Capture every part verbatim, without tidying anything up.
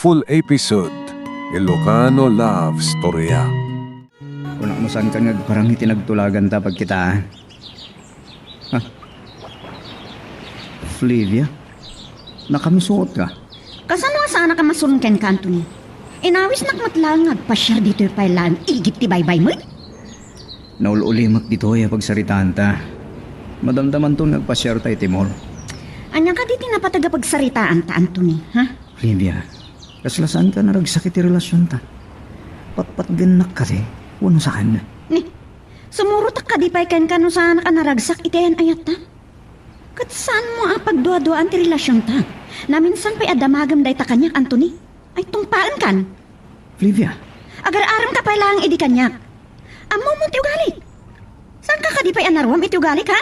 Full episode, Ilocano Love Storya. Kunak no saan ka nga agparang iti nagtulaganta pagkitaan. Ha? Flavia? Nakamisuot ka? Kasano nga saanak a masuron kenka, Anthony? Inawisnak met laeng nga agpasiar ditoy pay laeng igid ti baybay met? Naul-ulimek ditoy a pagsaritaanta. Madamdamanton nga agpasiarta iti mall. Ania kadi ti napateg a pagsaritaanta, Anthony, ha? Flavia, kasla saan ka naragsak iti relasionta? Patpatgennak kadi, wenno saan? Ni, sumurotak kadi pay kenka no saanak a naragsak iti ayan-ayatta? Ket saanmo a pagduaduaan ti relasionta? Naminsan pay a damagem dayta kaniak, Anthony. Ay, tungpaenkan. Flavia. Agar-aremka pay laeng idi kaniak. Ammom ti ugalik. Saanka kadi pay a naruam iti ugalik, ha?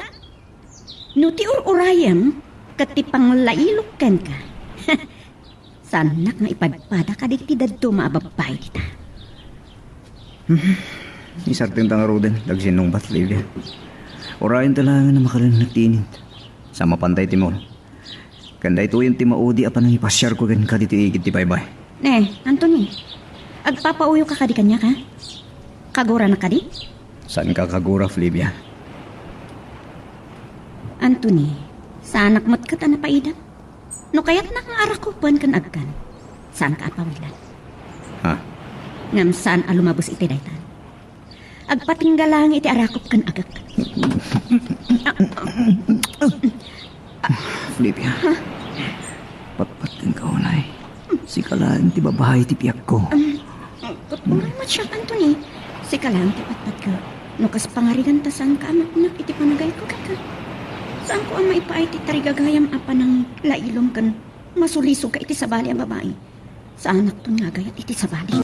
No ti ur-urayem ket ti panglailok kenka, saannak nga ipadpada kadagiti dadduma a babbai dita. Hmm. Isartengta ngaruden, dagiti sinnungbat, Flavia. Urayenta laengen a makalennek ti init. Sa mapantay ti mall. Ken daytoyen ti maudi a panangipasiarko kenka ditoy igid ti baybay. Ne, Anthony, agpapauyoka kadi kaniak, ha? Kaguranak kadi? Saanka kagura, Flavia. Anthony, saanak met ket a napaidam. No kayatnak nga arakupen ken agkan, saanka a pawilan. Ha? Ngem saan a lumabes iti dayta. Agpatingga laeng iti arakup ken agek. Flavia, patpatgenka unay. Sika laeng ti babai ti biagko. Um, ket uray met siak, Anthony. Sika laeng ti patpatko. No kas pangariganta, saanka a maknak iti panagayko kenka. Saanko a maipaay ti tarigagayam a pananglailom ken masulisogka iti sabali a babai. Saanakton nga agayat iti sabali.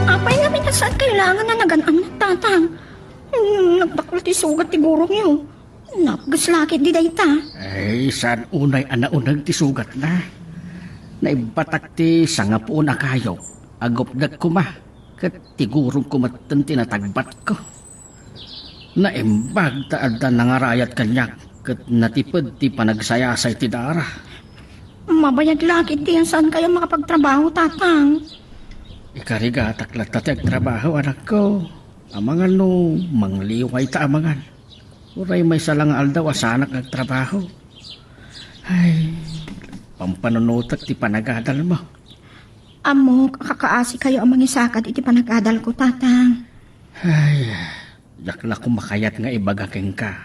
Apay ngamin a saan kayo laengen a nagan-angnak, Tatang? Hmm, nagdakkel ti sugat ti gurongyo. Napges la ketdi dayta. Ay, saan unay a nauneg ti sugatna. Naibbatak ti sangapuon a kayok. Agupdek koma, ket ti gurongko metten ti natagbatko. Naimbag ta adda nangarayat kaniak ket natiped ti panagsayasay ti dara. Mabayag la ketdi a saankayo makapagtrabaho, Tatang. Ikarigatak latta ti agtrabaho, anakko. Amangan no mangliwayta amangan. Uray maysa la nga aldaw a saanak nga agtrabaho. Ay, pampanunotek ti panagadalmo. Ammok a kakaasikayo a mangisakad iti panagadalko, Tatang. Ay, diak la koma kayat nga ibaga kenka.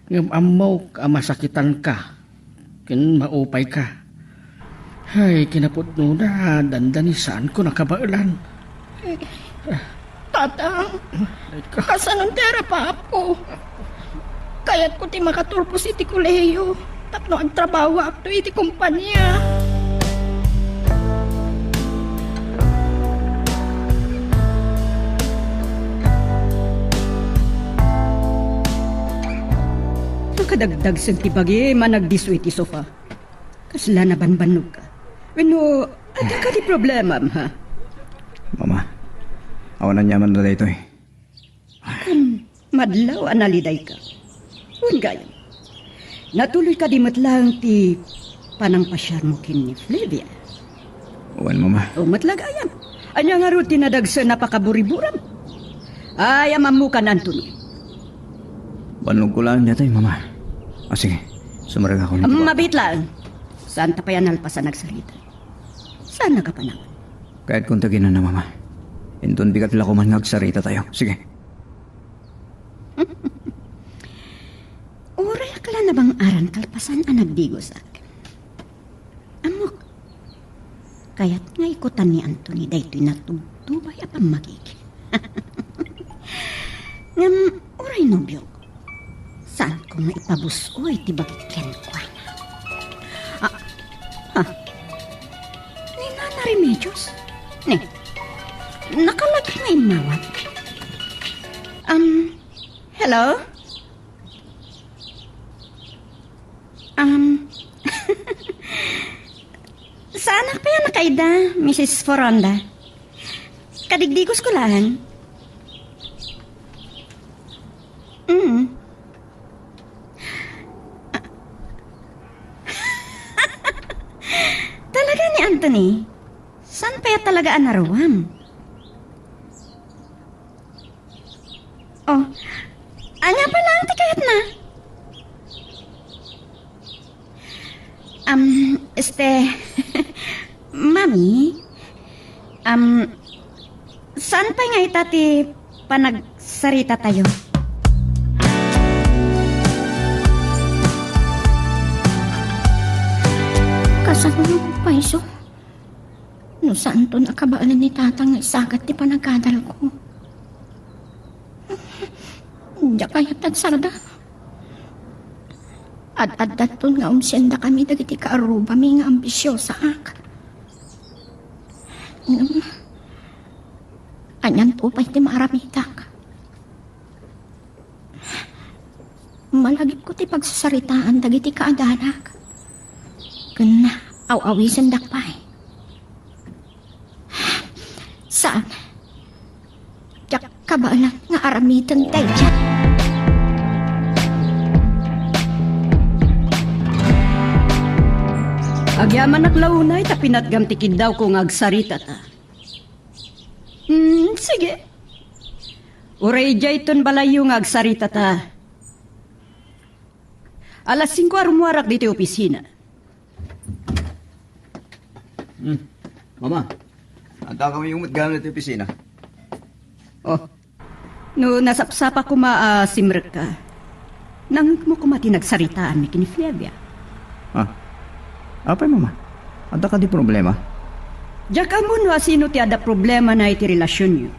Ngem ammok a masakitanka ken maupayka. Ay, kinapudnona, dandani saanko nakabaelan. Tatang, kasanon ti arap-aapko? Kayatko ti makatulpos iti kolehiyo tapno agtrabahoakto iti kompania. Nakadagdagsen ti bagim a nagdisso iti sofa. Kasla nabanbannogka? Wenno, adda kadi problemam, ha? Mama, awan aniamanna daytoy. Ken madlaw a nalidayka. Wen gayam, natuloy kadi met laeng ti panangpasiarmo ken ni Flavia? Wen, Mama. O, met la gayam. Ania ngarud ti nadagsen a pakaburiburam? Ay, ammokan, Anthony. Bannogko laeng daytoy, Mama. Ah, sige. Sumarigakon iti kwarto. Mabiit laeng. Saanta pay a nalpasan agsarita. Saan nagapanawan? Kayatkonto kinuna, Mama. Inton bigat la koman nga agsaritatayo. Sige. Uray ak la nabang-aran kalpasan a nagdigosak. Ammok, kayat nga ikutan ni Anthony daytoy natubtubay a pammagik. Ngem uray nobiok, saanko nga ipabus-oy ti bagik kenkuana. Ah, ha? Ni Nana Remedios? Ni, nakalagip nga immawag. Um, hello? Um, saanak pay a nakaida, Missus Foronda. Kadigdigos ko laeng. Mm. Anthony, saan pay a talaga a naruam? Oh, ania pay laeng ti kayatna? Am, este, Mami, am, saan pay nga ita ti panagsaritatayo? Kasano payso? No saanton a kabaelan ni Tatang nga isagat ti panagadalko. Diak kayat a sarda. Ad-addanton nga umsiendakami dagiti kaarrubami nga ambisiosaak. Ngem, anianto pay ti maaramidak? Malagipko ti pagsasaritaan dagiti kaadanak. Ken aw-awisendak pay. Saan. Diak kabaelan nga aramiden daydiay. Agyamanak la unay ta pinatgam ti kiddawko nga agsaritata. Hmm, sige. Uray idiayton balayyo nga agsaritata. Alas singko a rummuarak ditoy opisina. Hmm. Mama, adda kami met gayam ditoy opisina. Oh, no nasapsapa koma a simrekka, nangngegmo koma ti nagsaritaanmi ken ni Flavia. Ah, apay, Mama? Adda kadi problema? Diak ammo no asino ti adda problemana iti relasionyo,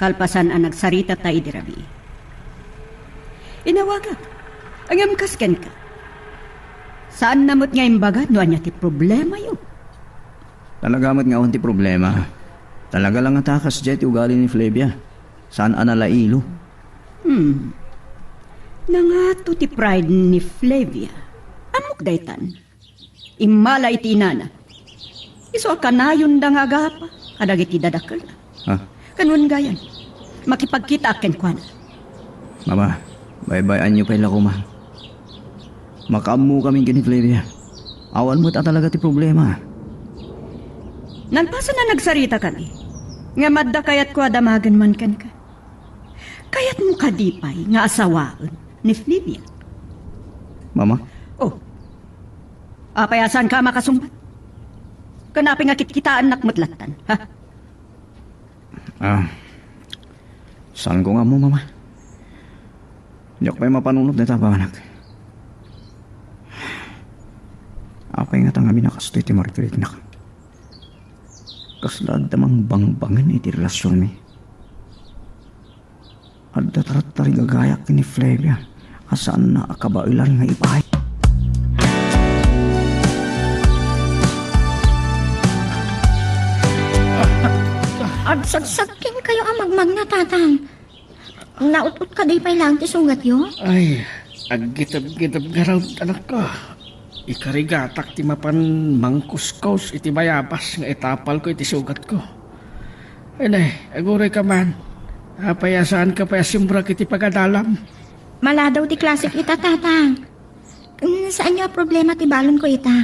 kalpasan a nagsaritata idi rabii. Inawagak, ngem kas kenka, saanna met nga imbaga no ania ti problemayo. Talaga met nga awan ti problema. Talaga la ngata a kasdiay ti ugali ni Flavia. Saan a nalailo. Hmm. Nangato ti pride ni Flavia. Ammok daytan. Immala iti inana. Isu a kanayonda nga agapa kadagiti dadakel. Ha? Ken wen gayam, makipagkitaak kenkuana. Mama, baybay-anyo pay la koma. Makaammokamin ken ni Flavia. Awan met a talaga ti problema. Nalpasen a nagsaritaka, ngem adda kayatko a damagen man kenka. Kayatmo kadi pay nga asawaen ni Flavia? Mama? Oh. Apay a saanka a makasungbat? Ken apay nga kitkitaennak met lattan, ha? Ah, saanko nga ammo, Mama. Diak pay mapanunot dayta a banag. Apay ngata ngamin a kastoy ti marikiriknak? Kasla adda mangbangbangen iti relasionmi. Adda tartarigagayak ken ni Flavia a saanna a kabaelan nga ibaay. Agsagsagkin kayo a magmangna, Tatang. Naut-ot kadi pay laeng ti sugatyo? Ay, aggiteb-giteb ngarud, anakko. Ikarigatak ti mapan mangkuskus iti bayabas nga itapalko iti sugatko. Ay, nay, aguray ka man. Apay a saanka pay a simrek iti pagadalam? Maladaw ti klasik ita, Tatang. Mm, saanyo a problema ti balonko ita.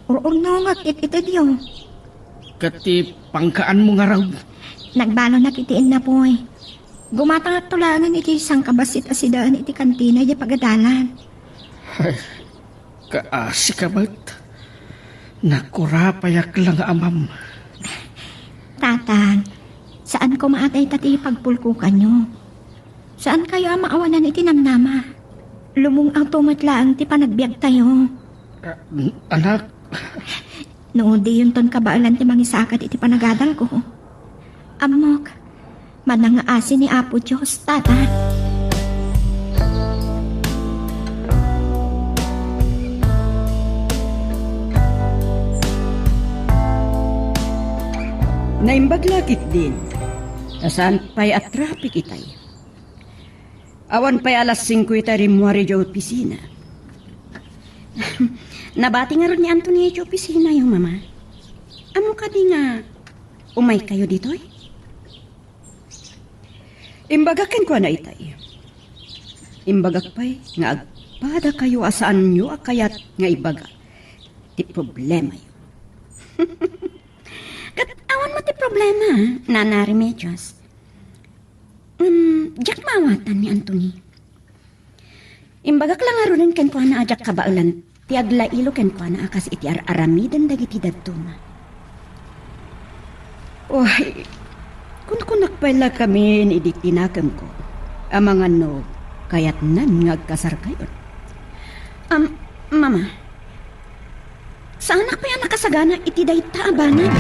Ur-urnongek it itedyo. Ket ti pangkaanmo ngarud? Nagbalonak iti innapoy. Gumatangakto laengen iti sangkabassit a sidaen iti kantina idiay pagadalan. Ay, kaasika met. Nakurapayak la nga amam. Tatang, saan koma a dayta ti pagpulkokanyo. Saankayo a maawanan iti namnama. Lumung-awto met laeng ti panagbiagtayo. Ah, anak. No diyonton kabaelan ti mangisakat iti panagadalko, ammok, manangaasi ni Apo Dios, Tata. Naimbag la ketdin a saan pay a traffic itay. Awan pay alas singko itay rimmuar idiay opisina. Nabati ngarud ni Anthony idiay opisinayo, Mama. Ammo kadi nga umaykayo ditoy? Imbagak kenkuana itay. Imbagak pay nga agpadakayo a saanyo a kayat nga ibaga ti problemayo. Ket awan met ti problema, Nana Remedios. Ngem, diak maawatan ni Anthony. Imbagak la ngaruden kenkuana a diak kabaelan ti aglailo kenkuana a kas iti ar-aramiden dagiti dadduma. Uy, kunkunak pay la kamin idi tinakemko. Amangan no kayatnan nga agkasarkayon. Am, Mama, saanak pay a nakasagana iti dayta a banag.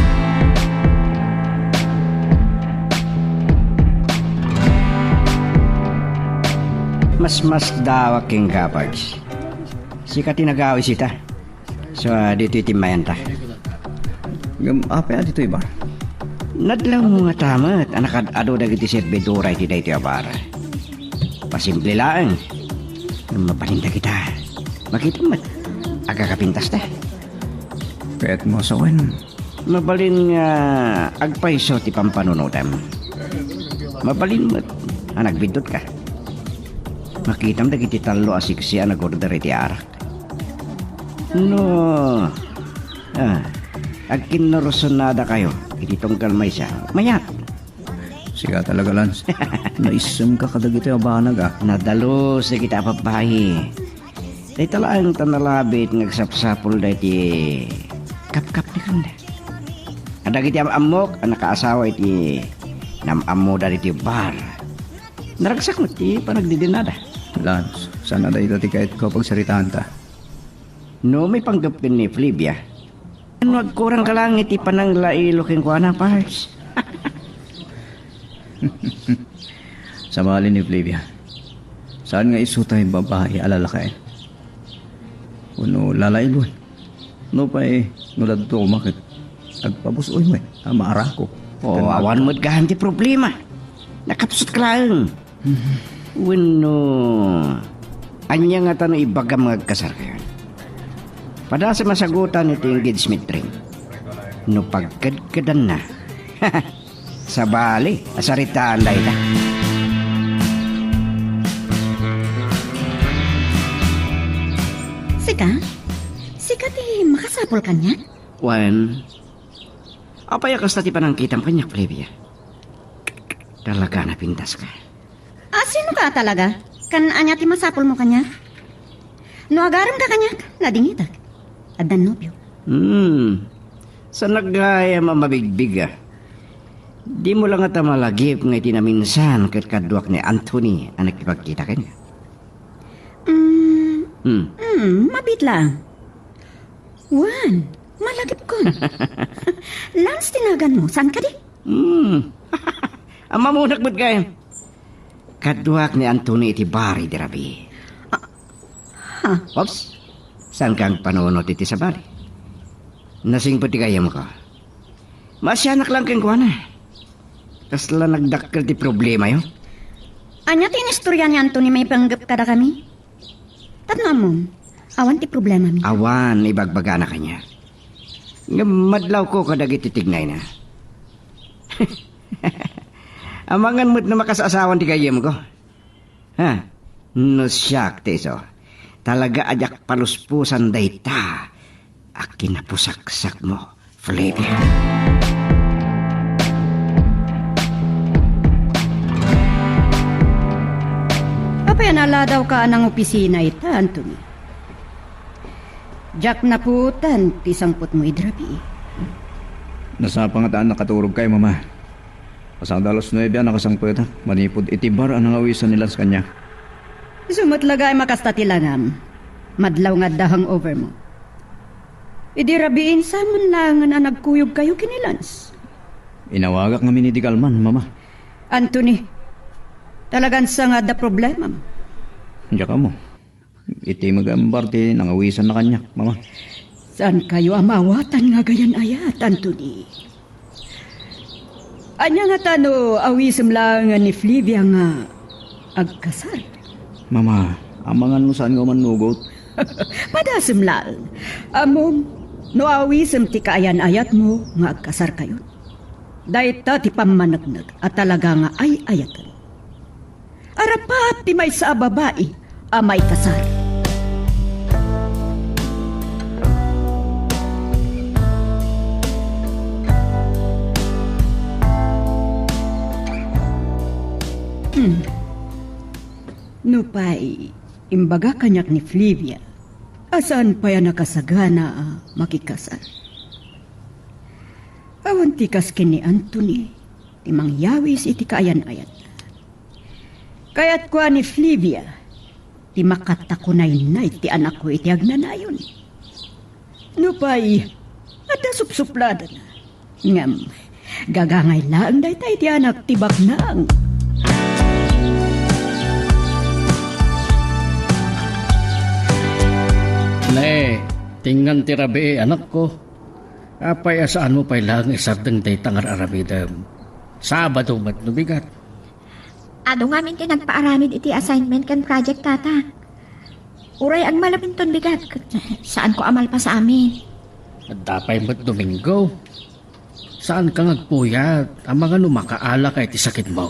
Masmasdawak ken Gabards. Sika ti nagawis ita. So, ah, ditoy timmayanta. Ngem apay a ditoy bar? Nadlaw mo nga tamet a nakad-adu dagiti servidora iti daytoy a bar. Pasimple laeng. Ngem mabalin dagita. Makita met. Agkakapintas ta. Ket mo sawen. Mabalin nga agpayso ti pampanunotem. Mabalin met a nagbiddutka. Makitam dagiti tallo a siksi a nagorder iti arak. No, ah, agkinnursonadakayo iti tunggal maysa, mayat. Sika talaga, Lance. Naissemka kadagiti a banag, ah. Nadalus dagiti a babbai. Dayta laeng ta nalabit nga agsapsapulda iti kapkapnekanda. Kadagiti am-ammok a nakaasawa iti nam-ammoda iti bar. Naragsak met ti panagdidinada. Lance, saan a dayta ti kayatko a pagsaritaanta. No maipanggep ken ni Flavia, no agkurangka laeng iti pananglailo kenkuana, Pars? Sabali ni Flavia, saan nga isu tay babai a lalaki? Wenno lalailoen? Nupay no dadto koma ket agpabus-oy met a maarako. Oo, awan met gayam ti problema. Nakapsutka laeng. Wenno, ania ngata no ibagam nga agkasarkayon? Padasem a sagutan iti engagement ring. No pagkedkedanna. Sabali, asaritaan dayta. Sika? Sika ti makasapul kaniak? Wen, apay a kasta ti panangkitam kaniak, Flavia? Talaga a napintaska. A, sinoka a talaga? Ken ania ti masapulmo kaniak? No agaremka kaniak, nadingitek. Addan nobio. Hmm. Saanak gayam a mabigbig, a. Dimo la ngata malagip nga iti naminsan ket kaduak ni Anthony a nakipagkita kaniak. Hmm. Hmm. Hmm, mabiit laeng. Wen, malagipkon. Lance ti naganmo, saan kadi? Hmm. Ammamonak met gayam. Kaduak ni Anthony iti bar idi rabii. Ah, ha? Oops. Saanka agpanunot iti sabali? Nasingpet ti gayyemko. Maasianak laeng kenkuana. Kasla nagdakkel ti problemayo. Ania ti inistorya ni Anthony maipanggep kadakami? Tapno ammom, awan ti problemami. Awan, ibagbagana kaniak. Ngem madlawko kadagiti tignayna. Amangan met no makasaasawan ti gayyemko. Ha? No siak ti isu, talaga a diak paluspusan dayta a kinapusaksakmo. Flavia. Apay a naladawka a nangopisina ita, Anthony? Diak napuotan ti sangputmo idi rabii. Nasapa ngata a nakaturogkay, Mama. Pasado alas nuebe a nakasangpetak manipud iti bar a nangawisan ni Lance kaniak. Isu met la gayam a kasta ti langam. Madlaw nga adda hangover mo. Idi rabii, insaman laengen a nagkuyogkayo ken ni Lance. Inawagak ngamin idi kalman, Mama. Anthony, talagan sa nga adda problemam. Diak ammo. Iti magambar ti nangawisanna kaniak, Mama. Saankayo a maawatan nga agayan-ayat, Anthony? Ania ngata no awisem laengen ni Flavia nga agkasar? Mama, amangan no saan nga umannugot. Padasem laeng. Ammom, no awisem ti kaayan-ayatmo nga agkasarkayon, dayta ti pammaneknek a talaga nga ay-ayaten. Arapaap ti maysa a babai a maikasar. Hmm. Nupay, imbaga kaniak ni Flavia a saan pay a nakasagana a makikasar. Awan ti kas ken ni Anthony ti mangyawis iti kaayan-ayat. Kayatko a ni Flavia ti makatakunaynay ti anakko iti agnanayon. Nupay, adda supsupladana. Ngem, gagangay laeng dayta iti anak ti baknang. Ne, tengngan ti rabii, anakko. Apay a saanmo pay laeng isardeng dayta nga ar-aramidem? Sabado met no bigat. Adu ngamin ti nagpaaramid iti assignment ken project, Tata. Uray agmalem inton bigat, ket saanko a malpas amin. Adda pay met Domingo. Saanka nga agpuyat, amangan no makaalaka iti sakitmo.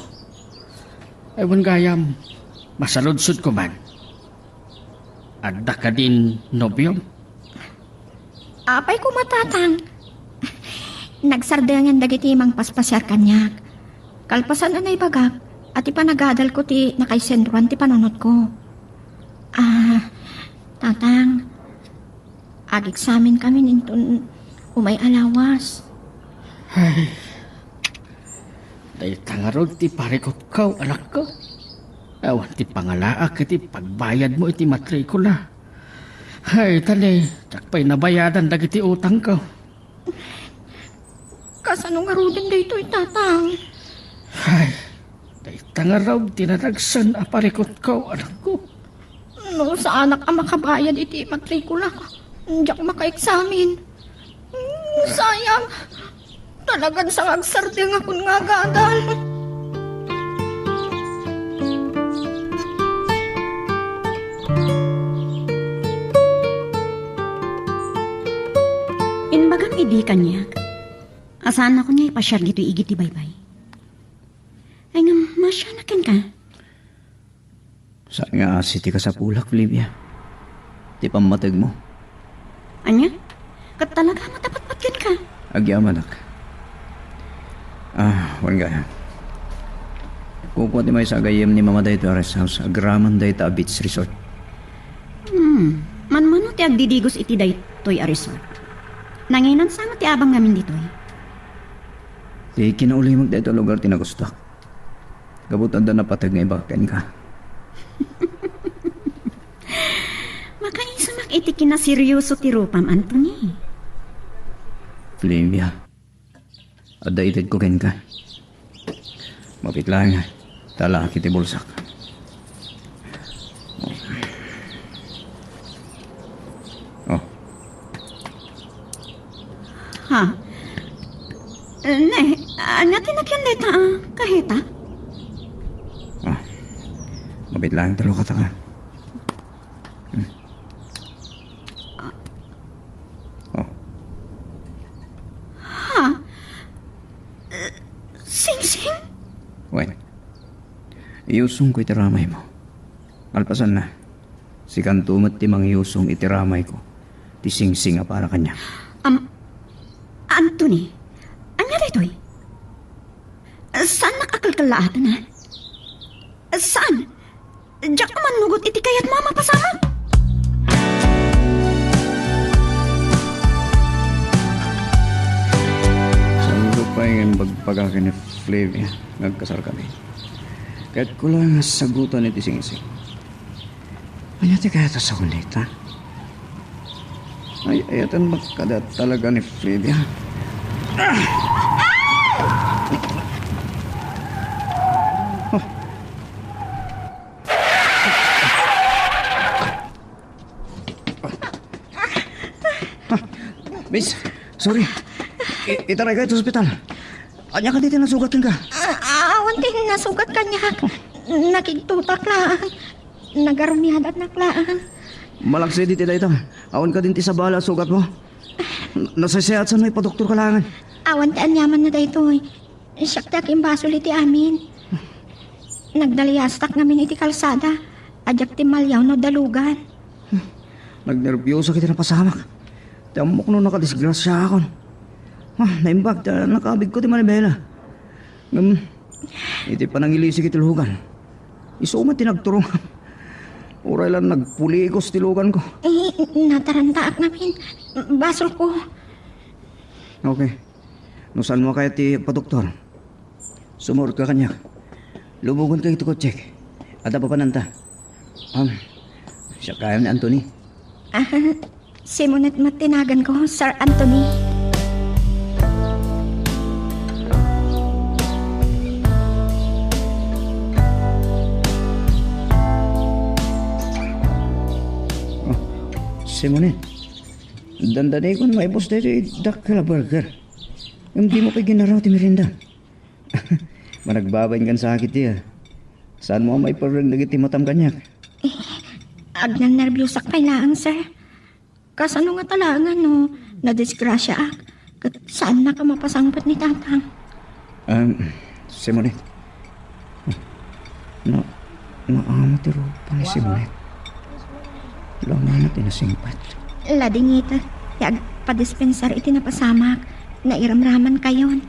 Ay, wen gayam, masaludsodko man. Adda kadin nobiom? Apay koma, Tatang. Nagsardengen dagiti mangpaspasiar kaniak. Kalpasan a naibagak, a ti panagadalko ti nakaisentroan ti panunotko. Ah, Tatang, ageksaminkamin inton umay a lawas. Ay, dayta ngarud ti parikutko, anakko. Awan ti pangalaak iti pagbayadmo iti matrikula. Ay, tani, diak pay nabayadan dagiti utangko. Kasano ngaruden daytoy, Tatang? Ay, dayta ngarud ti nadagsen a parikutko, anakko. No saanak a makabayad iti matrikula, diak makaeksamin. Mm, sayang. Talagan sa agsardeng a kun nga agadal. Imbagam idi kaniak, a saannakon nga ipasiar ditoy igid ti baybay. Ay, ngem, masianak kenka? Saan nga asi ti kasapulak, Flavia? Ti pammategmo. Ania? Ket talaga met a patpat kenka? Agyamanak. Ah, wen gayam. Kukua ti maysa a gayyem ni Mama daytoy a rest house agraman dayta a beach resort. Hmm, manmano ti agdidigos iti daytoy a resort? Nanginan sa met ti abang ngamin ditoy? Ti kinaulimek daytoy a lugar ti nagustuak. Gapu ta adda napateg nga ibagak kenka. Makaisumak iti kinaseryoso ti rupam, Anthony. Flavia, adda itedko kenka. Mapit laeng, ta alaak iti bulsak. Oh. Ha? Ne, ania ti nakian dayta a kaheta? Ah, mapit laeng ta lukataka. Hmm. Oh. Ha? Singsing? Wen, iyusongko iti ramaymo. Kalpasanna, sikanto met ti mangyusong iti ramayko ti singsing a para kaniak. Am, Anthony, ania daytoy? Saannak a kelkellaatan, a? Saan? Diak mannugot iti kayatmo a mapasamak. Saanko pay nga imbagbaga ken ni Flavia nga agkasarkami. Kayatko laeng nga sagutan iti singsing. Ania ti kayatmo a sawen dayta? Ay, ay-ayaten met kadi talaga ni Flavia. Ah! Ah! Ah, miss, sorry. I-, itarayka iti ospital. Ania kadi ti nasugat kenka? Ah, awan ti nasugat kaniak. Nakigtutak laeng. Nagarumiadatnak laeng. Malaksid iti dayta. Awan kadin ti sabali a sugatmo? Nasaysayaat sano ipadoktorka laeng? Awan ti aniamanna daytoy. Siak ti akimbasol iti amin. Nagdaliastak ngamin iti kalsada. Diak timmalliaw no dalugan. Nagnerbiosok iti napasamak. Ti ammok no nakadisgrasiaakon. Ah, naimbag ta nakabigko ti manibela. Ngem, iti panangilisik iti lugan, Isu met ti nagturong. Uray la nagpulikos ti luganko. Eh, natarantaak ngamin. Basolko. Okay. No saanmo a kayat ti agpadoktor, sumurotka kaniak. Lubogenka iti kotsek. Adda papananta. Um, siak gayam ni Anthony. Ah, Simonet met ti naganko, Sir Anthony. Oh, Simonet, dandanikon maibus daytoy dakkel a burger. Ngem dimo pay ginaraw ti merienda. Managbabain kan sakit, ya. Saanmo a maiperreng dagiti matam kaniak? Eh, agnannerbiusak pay laeng, sir. Kasano ngata laeng no nadisgrasiaak ket saannak a mapasangpet ni tatang? Um, Simonet. Na, naamo ti rupa ni Simonet. Launana ti nasingpet. Ladingit, ti agpadispensar iti napasamak. Nairamramankayon.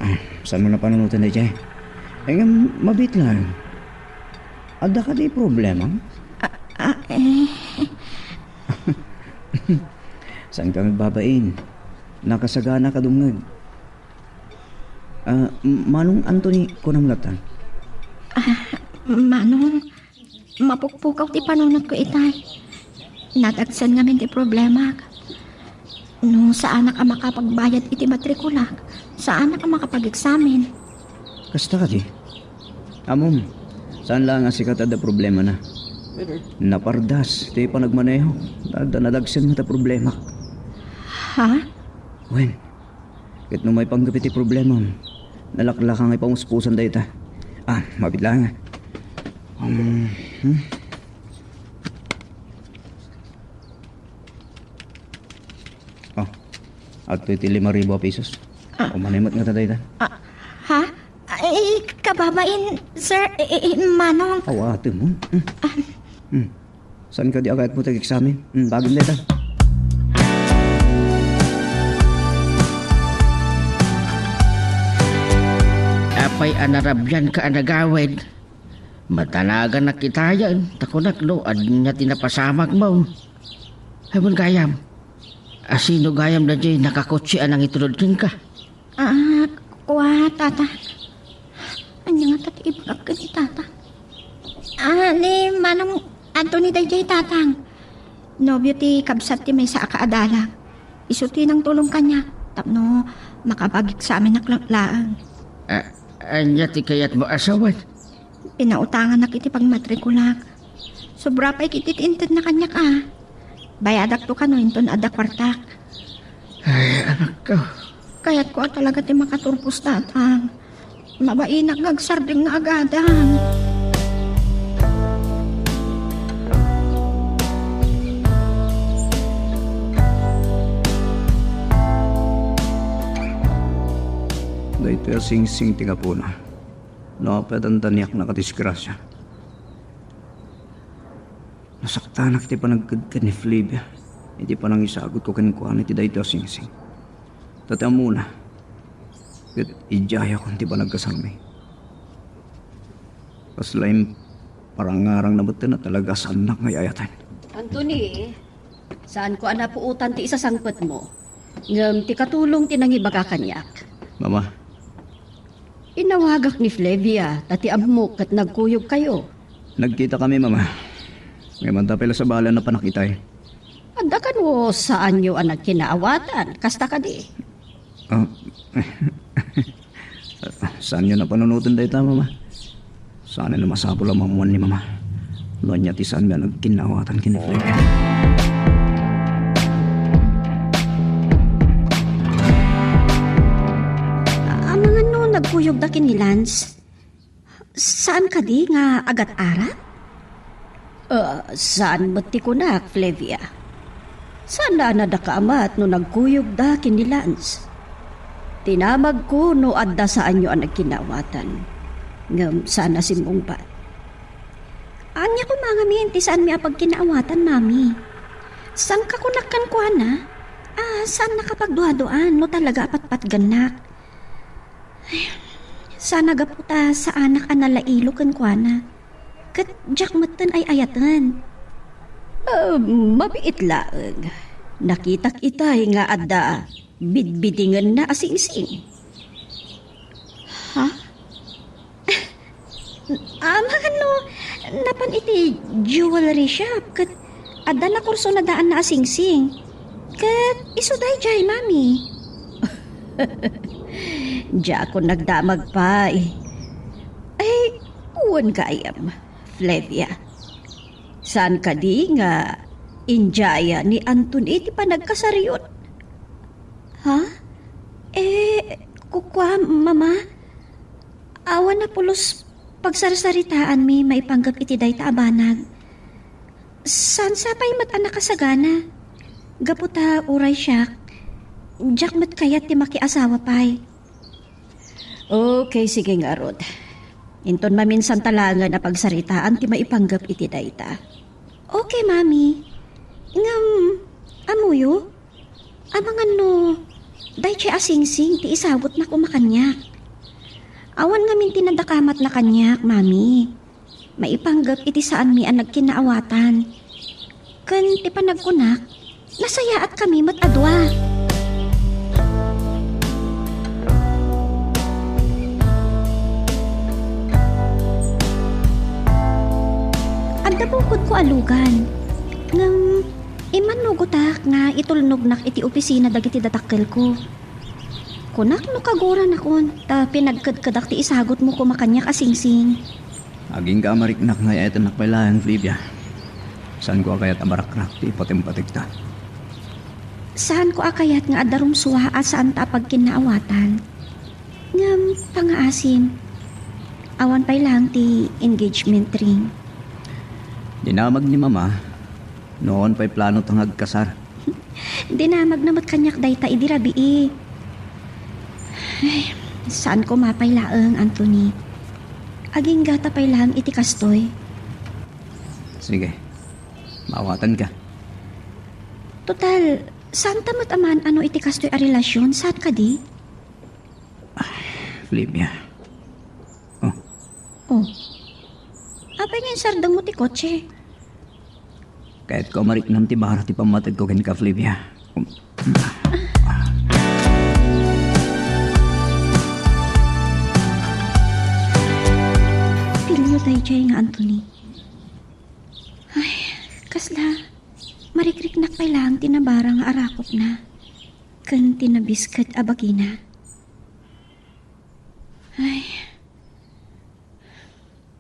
Ah, saanmo a panunoten daydiay? Eh, ngem mabiit laeng. Adda kadi problema? Ah, ah, eh. Saanka agbabain. Nakasagana ka dumngeg. Ah, M-, Manong Anthony, kunam latta. Ah, Manong, mapukpukaw ti panunotko itay. Nadagsen ngamin ti problemak. No saanak a makapagbayad iti matrikulak, saanak a makapag-eksamen. Kasta kadi? Ammom, saan laeng a sika ti adda problemana. Napardas ti panagmaneho. Adda nadagsen met a problemak. Ha? Wen, ket no maipanggep iti problemam, nalaklaka nga ipamuspusan dayta. Ah, mabiit laeng. Um, hmm? Oh, adtoy ti lima ribu a pesos. Ah. Umanay met ngata dayta. Ah, ha? Ay, kababain, sir, eh, eh, eh, Manong. Awatem mo. Hmm. Ah. Hmm. Saan kadi a kayatmo ti eksamen? Hmm, bagim dayta. Apay a narabianka a nagawid? Matalaganak itayen, ta kunak no ania ti napasamakmo. Ay, wen gayam, asino gayam daydiay nakakotse a nangitulod kenka? Ah, kua, tata. Ania ngata ti ibagak ken ni tata? Ah, ni Manong Anthony daydiay, tatang. Nobio ti kabsat ti maysa a kaadalam. Isu ti nangtulong kaniak tapno makapag-eksamenak la-, laeng. Ah, ania ti kayatmo a sawen? Pinautanganak iti pagmatrikulak. Sobra pay ket ti intedna kaniak a. Bayadakto kano inton adda kuartak. Ay, anakko. Kayatko a talaga ti makaturpos, tatang. Mabainak nga agsardeng nga agadam. Daytoy a singsing ti gapuna. No apay dandaniak nakadisgrasia. Nasaktanak iti panagkedked ni Flavia iti panangisagutko kenkuana iti daytoy a singsing. Ta ti ammona, ket idiayakon ti panagkasalmi. Kasla imparangarangna metten a talaga saannak nga ay-ayaten. Anthony, saanko a napuotan ti isasangpetmo, ngem ti katulong ti nangibaga kaniak. Mama. Inawagak ni Flavia, ta ti ammok ket nagkuyogkayo. Nagkitakami, Mama. Ngem adda pay la sabali a napanak itay. Adda kano saanyo a nagkinaawatan, kasta kadi? Ah, saanyo a panunoten dayta, Mama? Saan a masapul a maammuan ni Mama no ania ti saanmi a nagkinaawatan ken ni Flavia. Amangan no nagkuyogda ken ni Lance? Saan kadi nga agat-arat? Ah, saan met ti kunak, Flavia? Saan a nadakamat no nagkuyogda ken ni Lance? Tinamagko no adda saanyo a nagkinaawatan. Ngem saan a simmungbat. Ania koma ngamin ti saanmi a pagkinaawatan, Mami? Saan ka kunak kenkuana? Ah, saannak a pagduaduan no talaga a patpatgennak. Ay, Sana gapu ta saanak a nalailo kenkuana. Ket diak metten ay-ayaten. Ah, mabiit laeng. Nakitak itay nga adda bidbidingenna a singsing. Ha? Amangan no napan iti jewelry shop ket adda nakursunadaanna a singsing. Ket isu daydiay, Mami. Diakon nagdamag pay. Ay, wen gayam, Flavia. Saan kadi nga injaya ni Anthony ti panagkasariyon? Ha? Eh, kukua, Mama? Awan a pulos pagsarsaritaanmi maipanggep iti dayta a banag. Saan sa pay met a nakasagana? Gapu ta uray siak, diak met kayat ti makiasawa pay. Okay, sige ngarud. Inton maminsan ta laengen a pagsaritaan ti maipanggep iti dayta. Okay, Mami. Ngem, ammoyo? Amangan no daydiay a singsing ti isagutnak koma kaniak. Awan ngamin ti nadakamatna kaniak, Mami. Maipanggep iti saanmi a nagkinnaawatan. Ken ti panagkunak, nasayaatkami met a dua. Adda bukodko a lugan. Ngem immannugotak nga itulnognak iti opisina dagiti dadakkelko. Kunak no kaguranakon ta pinagkedkedak ti isagutmo koma kaniak a singsing. Agingga a mariknak nga ay-ayatennak pay laeng, Flavia. Saanko a kayat a marakrak ti ipatempategta. Saanko a kayat nga adda rumsua a saanta a pagkinnaawatan. Ngem pangaasim, awan pay laeng ti engagement ring. Dinamag ni Mama no awan pay planota nga agkasar. Dinamagna met kaniak dayta idi rabii. Ay, saan koma pay laeng, Anthony. Agingga ta pay laeng iti kastoy. Sige. Maawatanka. Total, saanta met a maan-ano iti kastoy a relasyon, saan kadi? Flavia. Oh. Oh. Apay nga insardengmo ti kotse? Kayatko a mariknam ti bara ti pammategko kenka, Flavia. Pilio daydiay nga Anthony. Ay, kasla, marikriknak pay laeng ti nabara nga arakupna ken ti nabisket a bagina. Ay,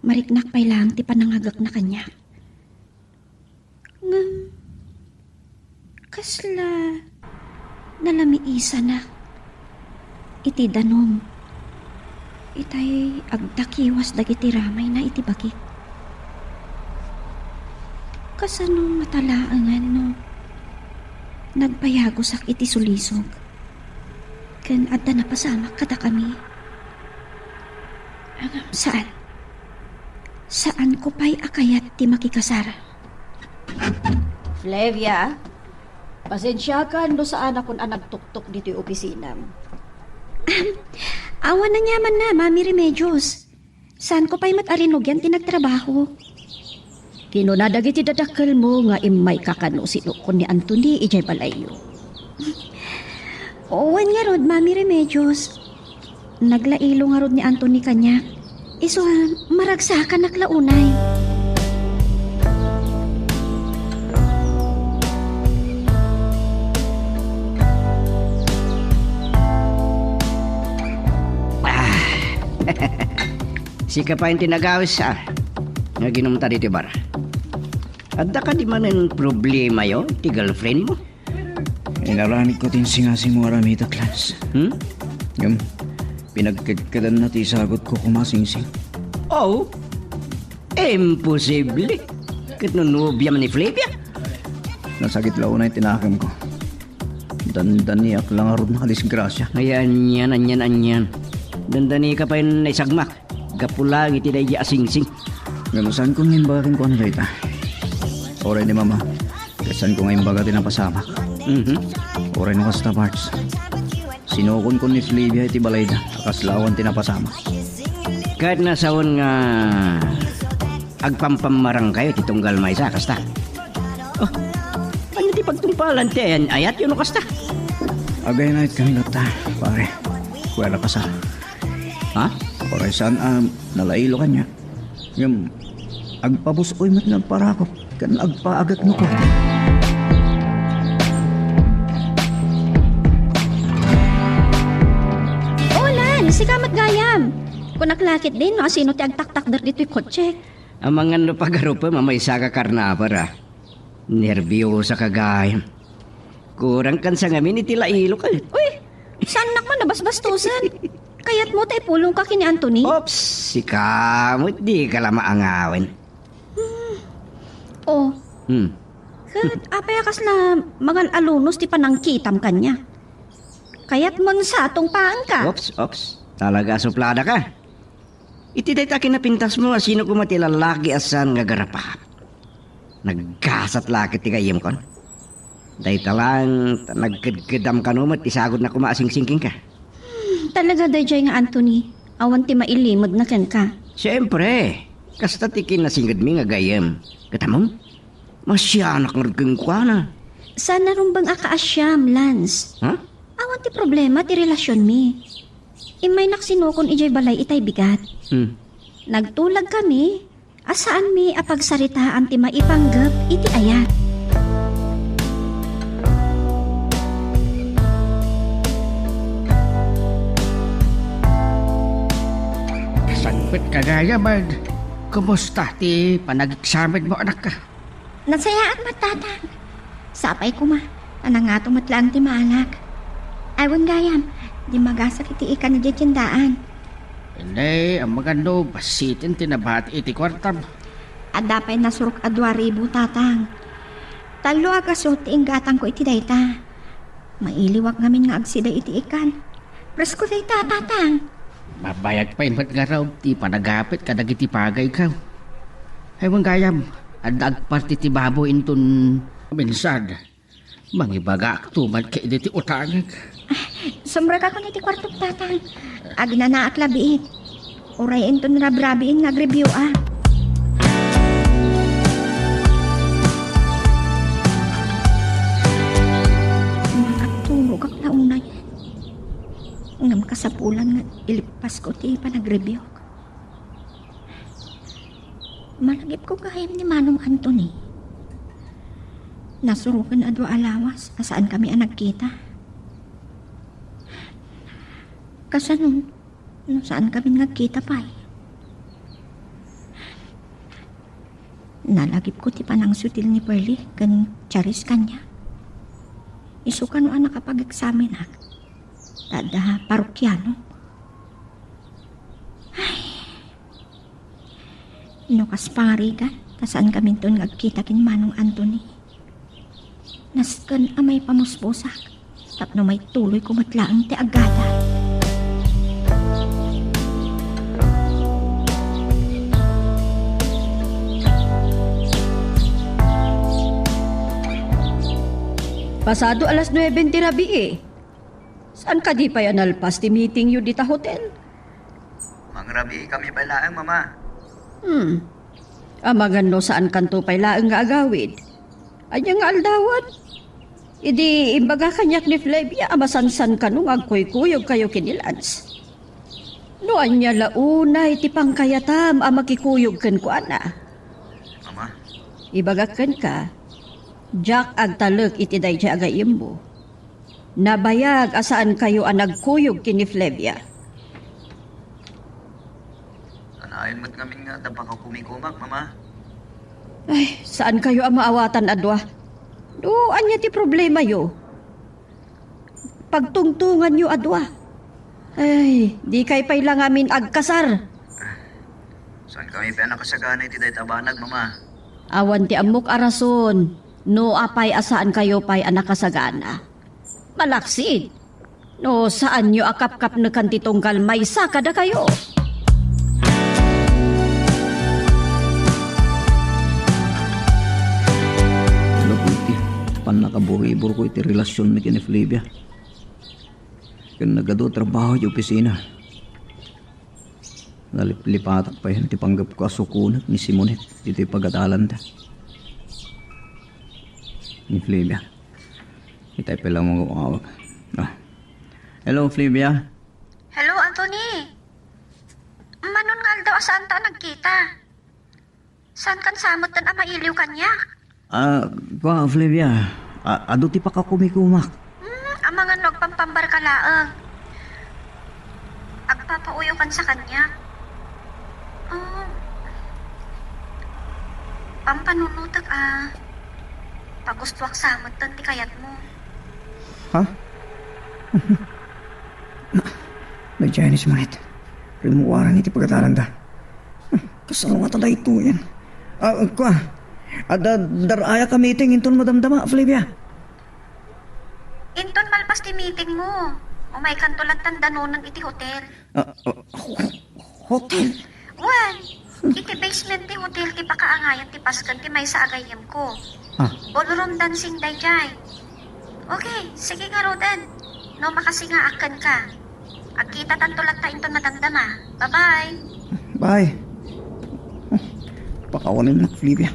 mariknak pay laeng ti panangagekna kaniak. Ngem, kasla nalamiisanak iti danum. Itay agdakiwas dagiti ramayna iti bagik. Kasano nga talaengan no nagbayagosak iti sulisog ken adda napasamak kadakami? Ngem saan. Saanko pay a kayat ti makikasar. Flavia, pasensiakan no saanakon a nagtuktok ditoy opisinam. Awan aniamanna, Mami Remedios. Saanko pay met a rinugian ti nagtrabaho. Kinuna dagiti dadakkelmo nga immayka kano sinukon ni Anthony idiay balayyo. Wen ngarud, Mami Remedios. Naglailo ngarud ni Anthony kaniak. Isu a, maragsakanak la unay. Ah. Sika pay ti nagawis, ah. Nga ginumta diti bar. Adda kadi manen problemayo ti girlfriend mo? Inaramid ko ti insingasingmo a ramitak, Lance. Hmm? Ngem, pinagkedkedanna ti isagutko koma a singsing. Oh, imposible. Ket no nobiam ni Flavia? Nasakit la unay ti nakemko. Dandaniak la ngarud nakadisgrasia. Ay, anian, anian, anian. Dandanika pay naisagmak. Gapu laeng iti daydi a singsing. Ngem saanko nga imbaga kenkuana dayta. Uray ni Mama, ket saanko nga imbaga ti napasamak. Mhm. Uray no kasta, Pards. Sinukonkon ni Flavia iti balayda a kasla awan ti napasamak. Ket nasaon nga agpampammarangkayo ti tunggal maysa, kasta? Oh, ania ti pagtungpalan ti ayan-ayatyo no kasta? Agaynayatkami latta, pare. Kuya Lakasar. Ha? Pare, saan a nalailo kaniak? Ngem, agpabus-oy met nga agparakop ken agpaagek no kuarta. O, Lan, sika met gayam. Kunak la ketdin no asino ti agtaktakder ditoy kotsek. Amangan no pagarupem a maysa ka karnaper, a. Nerbiosaka gayam. Kurangkan sa ngamin iti lailok, e. Uy, saannak man a basbastosen. Kayatmo ta ipulongka ken ni Anthony? Oops, sika met dika la maangawen. O. Hmm. Ket apay a kasla mangal-alunos ti panangkitam kaniak? Kayatmon sa tungpaanka? Oops, oops. Talaga a supladaka. Iti dayta a kinapintasmo, asino koma ti lallaki a saan nga agarapaak? Naggasat la ket ti gayyemkon. Dayta laeng ta nagkedkedam kano met ti sagodna koma a singsingkingka. Hmm, talaga daydiay nga Anthony, awan ti mailimedna kenka. Siempre, kasta ti kinasingedmi nga gayyem. Ket ammom, maasianak ngarud kenkuana. Saan a rumbeng a kaasiam, Lance. Ha? Awan ti problema ti relasionmi. Immaynak sinukon idiay balay itay bigat. Hmm. Nagtulagkami a saanmi a pagsaritaan ti maipanggep iti ayat. Sangpet ka gayam, kumusta ti panageksaminmo, anak? Nasayaat met, Tatang. Sapay koma, ta nangato met laeng ti maalak. Ay, wen gayam, dimmagasak iti ikan idiay tiendaan. Inay, ammom no bassiten ti nabati iti kuartam? Adda pay nasurok a dua ribu, Tatang. Tallo a gasut ti inggatangko iti dayta. Mailiwak ngamin nga agsida iti ikan. Presko dayta, Tatang. Mabayag pay met ngarud ti panagapit kadagiti pagayko. Ay, wen gayam, adda agparti ti baboy inton minsan. Mangibagakto man ketdi ti utangek. Sumrekakon iti kuartok, Tatang. Agnanaak la biit. Uray inton rabrabiin nga agribioak. Agturogak la unay. Ngem kasapulan nga ilippasko ti panagribiok. Malagipko gayam ni Manong Anthony. Nasuroken a dua a lawas a saankami a nagkita. Kasano no saankami nga agkita pay? Nalagipko ti panangsutil ni Pearlie ken Charis kaniak. Isu kano a nakapag-eksamenak. Ta adda parokiano. Ay. No kas pangarigan, ta saankaminton nga agkita ken Manong Anthony. Nasken a maipamuspusak, tapno maituloyko met laeng ti agadal. Pasado alas nuebe ti rabii. Saan kadi pay a nalpas ti meetingyo dita hotel? Mangrabii kami pay laeng, Mama. Hmm. Amangan no saankanto pay laeng nga agawid. Ania nga aldawen? Idi imbaga kaniak ni Flavia a masansan kano nga agkuykuyogkayo ken ni Lance. No ania la unay ti pangkayatam a makikuyog kenkuana? Mama. Ibagak kenka, diak agtalek iti daydiay a gayyemmo. Nabayag a saankayo a nagkuyog ken ni Flavia. Sanayen met ngamin nga adda pakakumikumak, Mama. Ay, saankayo a maawatan a dua. No ania ti problemayo? Pagtungtonganyo a dua. Ay, dikay pay la ngamin agkasar. Saankami pay a nakasagana iti dayta a banag, Mama. Awan ti ammok a rason no apay a saankayo pay a nakasagana. Malaksid no saanyo a kapkapnekan ti tunggal maysa kadakayo. Gapu iti pannakaburiburko iti relasionmi ken ni Flavia. Ken nagadu a trabaho iti opisina. Naliplipatak pay iti panggepko a sukonek ni Simonet ditoy pagadalanda. Ni Flavia. Itay pay la mangaw-awag. Ah. Hello, Flavia. Hello, Anthony. Manon nga aldaw a saanta a nagkita? Saankan sa metten a mailiw kaniak? Ah, kua, Flavia. A-, adu ti pakakumikumak. Hmm, amangan no agpampambar ka laeng. Agpapauyokan sa kaniak. Ah, pampanunotek a pagustuak sa metten ti kayatmo. Ha? Na, na Janice manit. Rimuaran iti pagkatalan da. Kasano nga ta daytoyen? Ah, kua. Adda, dar-aya ka meeting inton madamdama, Flavia. Inton malpas ti meeting mo, umaykanto lattan danonen iti hotel. Ah, ah, ho-, hotel? Wen, iti basement ti hotel ti pakaangayan ti pasken ti maysa a gayyemko. Ah. Ballroom dancing dayjay. Okay, sige ngaruden. No makasingaak kenka. Agkitatanto latta inton madamdama. Bye-bye. Bye. Pakawanen nak, Flavia.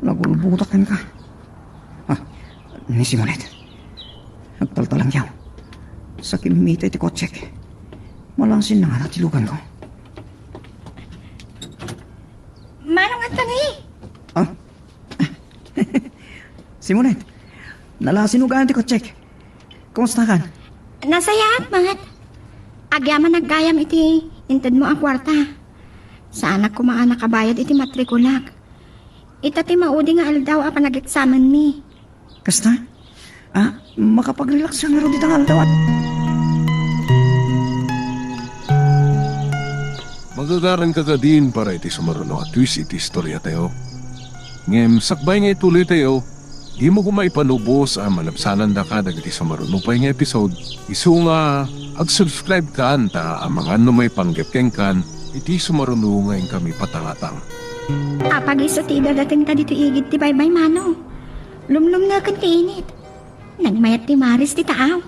Nagulbutak kenka. Ah, ni Simonet. Agtaltalangyaw. Sakim mitay ti kotsek. Malasin na nga natilugan ko. Manong Anthony! Ah? Simonet, nalasinugan ti kotsek. Kumusta kan? Nasayaat met. Agyaman aggayam iti intedmo a kuarta. Saanak koma a nakabayad iti matrikulak. Ita ti maudi nga aldaw a panageksamenmi. Kasta? Ah, makapagrelax ka ngarud ita nga aldaw, ah. Magagaran ka kadin para iti sumaruno a twist iti istoriatayo. Ngem sakbay nga ituloytayo, dimo koma ipanubos a malabsanandaka dagiti sumaruno pay nga episode. Isu nga, ag-subscribe kan ta amangan no maipanggep kenkan iti sumaruno nga inkami patangatang. Apag isu ti idadatengta ditoy igid ti baybay, Manong. Lumlumneken ti init. Nagmayat ti maris ti taaw.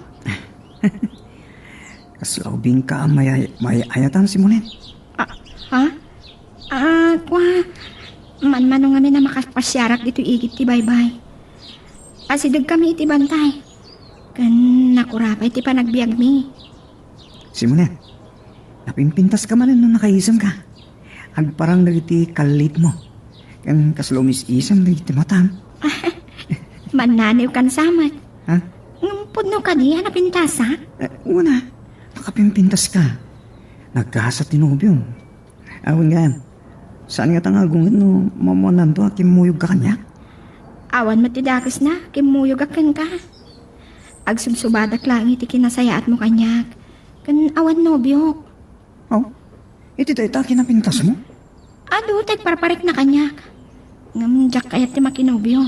Kasla ubingka a mayay-, mayayatan, Simonet? Ah, ha? Ah, kua, manmano ngamin a makapasiarak ditoy igid ti baybay. Asidegkami iti bantay. Ken nakurapay ti panagbiagmi. Simonet, napimpintaska manen no nakaisemka. Agparang dagiti kallitmo. Ken kasla umis-isem dagiti matam. Mannaniwkan sa met. Ha? Ngem pudno kadi a napintasak? Eh, una, nakapimpintaska. Nagkasat ti nobiom. Awan gayam. Saan ngata nga agunget no mamuananto a kimmuyogka kaniak? Awan met ti dakesna, kimmuyogak kenka. Agsubsubadak laeng iti kinasayaatmo kaniak. Ken awan nobiok. Oh? Iti dayta kinapintasmo? Adu ti agparparikna kaniak. Ngem diak kayat ti makinobio.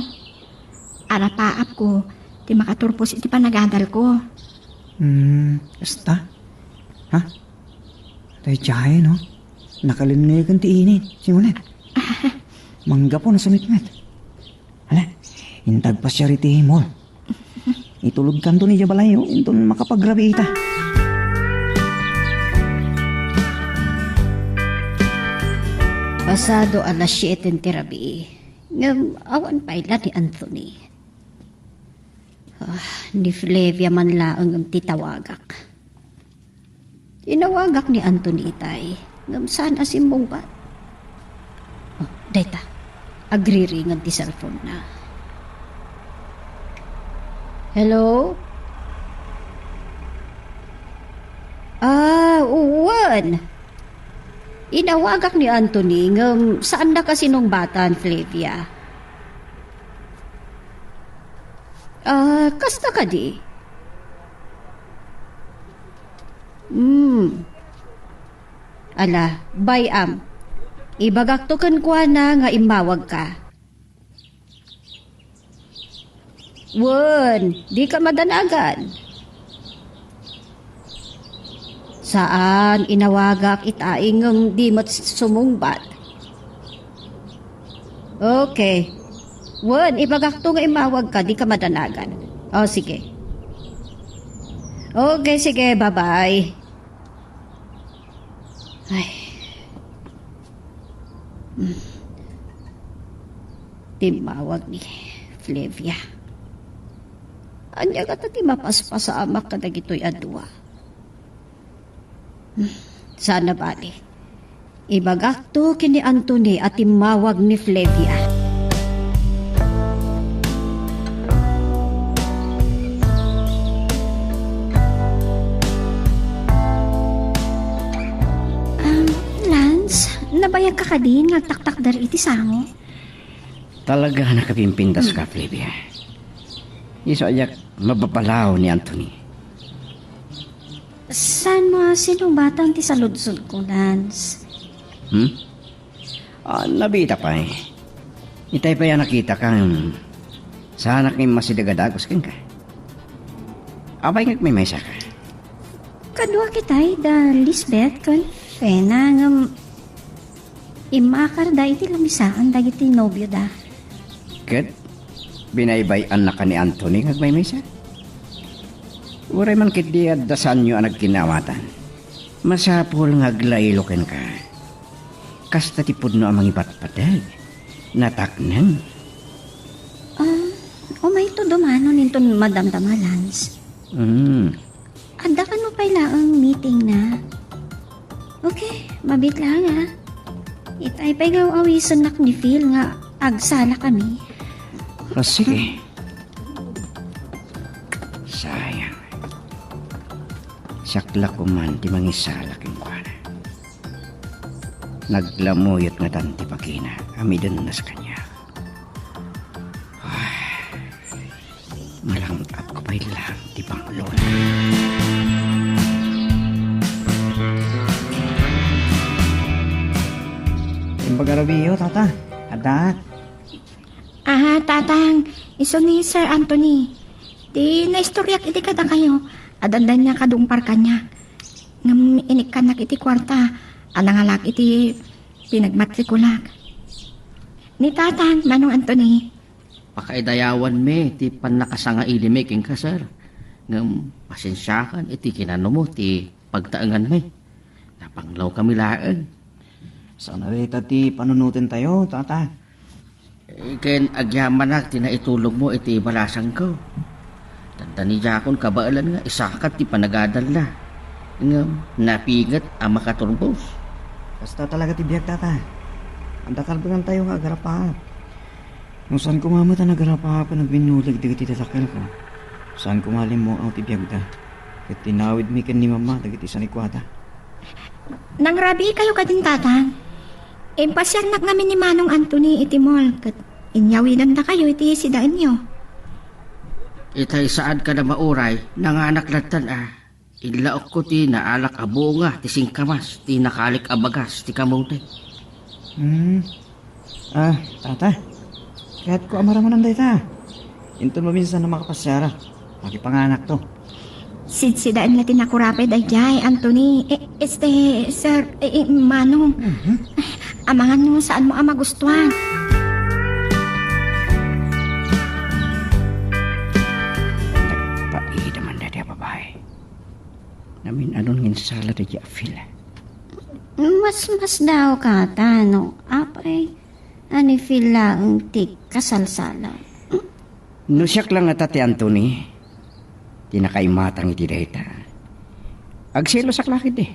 Arapaapko ti makaturpos iti panagadalko. Hmm, kasta? Ha? Daydiay, no? Nakalenneken ti init, Simonet. Manggapu na sumitmet. Hala, intag pasiar iti mall. Itulodkanto ni Jabalayo, inton makapagrabiita. Pasado alas siete ti rabii. Ngem awan pay la ni Anthony. Ah, ni Flavia man laeng ti tawagak. Tinawagak ni Anthony itay, ngem saan a simmungbat. Oh, dayta. Agriringan ti cellphone na. Hello? Ah, uwan. Inawagak ni Anthony, ngem saannak a sinungbatan, Flavia. Ah, kasta kadi? Hmm. Ala, bay-am. Ibagakto kenkuana nga immawagka. Wen, dika madanagan. Saan, inawagak itay ngem di met sumungbat. Okay. Wen, ibagakto nga immawagka, dika madanagan. O, sige. Okay, sige, bye-bye. Ay, Timmawag ni Flavia. Ania ngata ti mapaspasamak kadagitoy a dua? Hmm, saan a bale. Ibagakto ken ni Anthony a timmawag ni Flavia. Um, Lance, nabayagka kadin nga agtaktakder iti sango? Talaga a nakapimpintas ka, Flavia. Isu a diak mababalaw ni Anthony. Saan mo a sinubatan ti saludsodko, Lance? Hmm? Ah, nabiitak pay. Itay pay a nakitak, saanak nga immasideg a dagus kenka. Apay nga agmaymaysa ka? Kaduak itay da Lisbeth ken Fena ngem immakarda iti lamisaan dagiti nobioda. Ket binaybay-annaka ni Anthony nga agmaymaysa? Uray man ketdi adda saanyo a nagkinnaawatan, masapul nga aglaylo kenka. Kasta ti pudno a mangipatpateg, natakneng. Ah, umayto dumanon inton madamdama, Lance. Hmm. Adda kano pay laeng meeting na? Okay, mabiit laeng, ah. Itay pay nga awisennak ni Phil nga agsala kami. Ah, sige. Sayang. Siak la koman ti mangisala kenkuana. Naglamuyot ngatan ti bagina a midenna sa kaniak. Malang-apko pay laeng ti panglona. Imbag a rabii, tata. Addaak. Ah, Tatang, isu ni Sir Anthony. Ti naistoryak iti kadakayo, adda ania kadungpar kaniak. Ngem inikkannak iti kuarta a nangalak iti pinagmatrikulak. Ni Tatang, Manong Anthony. Pakaidayawanmi ti pannakasangailimi kenka, sir. Ngem pasensiakan iti kinanumo ti pagtaenganmi. Napanglawkami laeng. Saan a dayta ti panunotentayo, Tata. Eh, ken agyamanak ti naitulongmo iti balasangko. Tadda ni Diakon kabaelan nga isakat ti panagadalna. Ngem napinget a makaturbos. Kasta talaga ti biag, Tata. Adda kalbengantayo nga agarapaap. No saan koma met a nagarapaapen agbinnulog dagiti dadakkelko, saan koma a limmuaw ti biagda, ket tinawidmi ken ni Mama dagiti sanikuada. Nangrabiikayo kadin, Tatang. Impasiarnak ngamin ni Manong Anthony iti mall, ket inyawidandakayo iti sidaenyo. Itay saan kada mauray, nanganak lattan a. Inlaokko ti naalak a bunga ti singkamas, ti nakalik a bagas ti kamote. Hmm. Ah, Tata. Kayatko a maramanan dayta. Inton maminsan a makapasiarak, makipanganakto. Sidsidaen nga ti nakurapay daydiay, Anthony. Eh, este, sir, eh, eh, Manong. Mhm. Amangan no saanmo a magustuan. Nagpaida man daydiay a babae. Namin-anon nga insala daydiay a Phil. Mas, mas daw kata, no? Apay, a ni Phil laeng ti kasalsala. No siak la ngata ti Anthony, ti nakaimatang iti dayta. Agselosak la ketdi.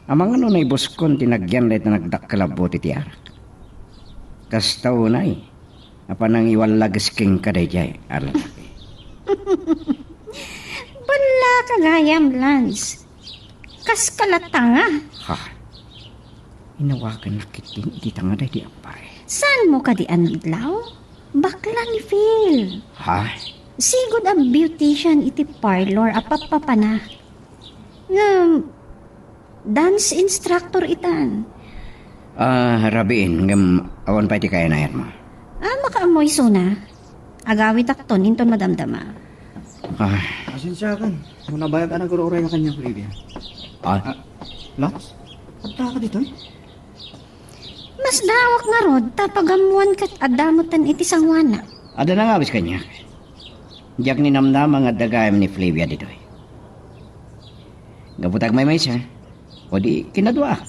Amangan no naibuskon ti nagyan dayta nagdakkel a bote ti arak. Kasta unay, a panangiwallages kenka daydiay a lalaki. Ballaka gayam, Lance. Kaska la tanga. Ha? Inawagannak ketdin iti tanga daydiay a babae. Saanmo kadi a nadlaw? Bakla ni Phil. Ha? Sigud a beautician iti parlor a pappapana. Ngem, dance instructor itan. Ah, rabiin, ngem awan pay ti kayan-ayanmo. Ah, makaammo isuna. Agawitakton inton madamdama. Ah. Pasensiakan. No nabayag a nagruray a kaniak, Olivia. Ah? Ah, Lance? Adda ka ditoy? Mas daawak ngarud ta pagammoan ket adda metten iti sangoana. Adda nangawis kaniak. Diak ninamnama nga adda gayam ni Flavia ditoy. Gapu ta agmaymaysa, o di kinaduaak.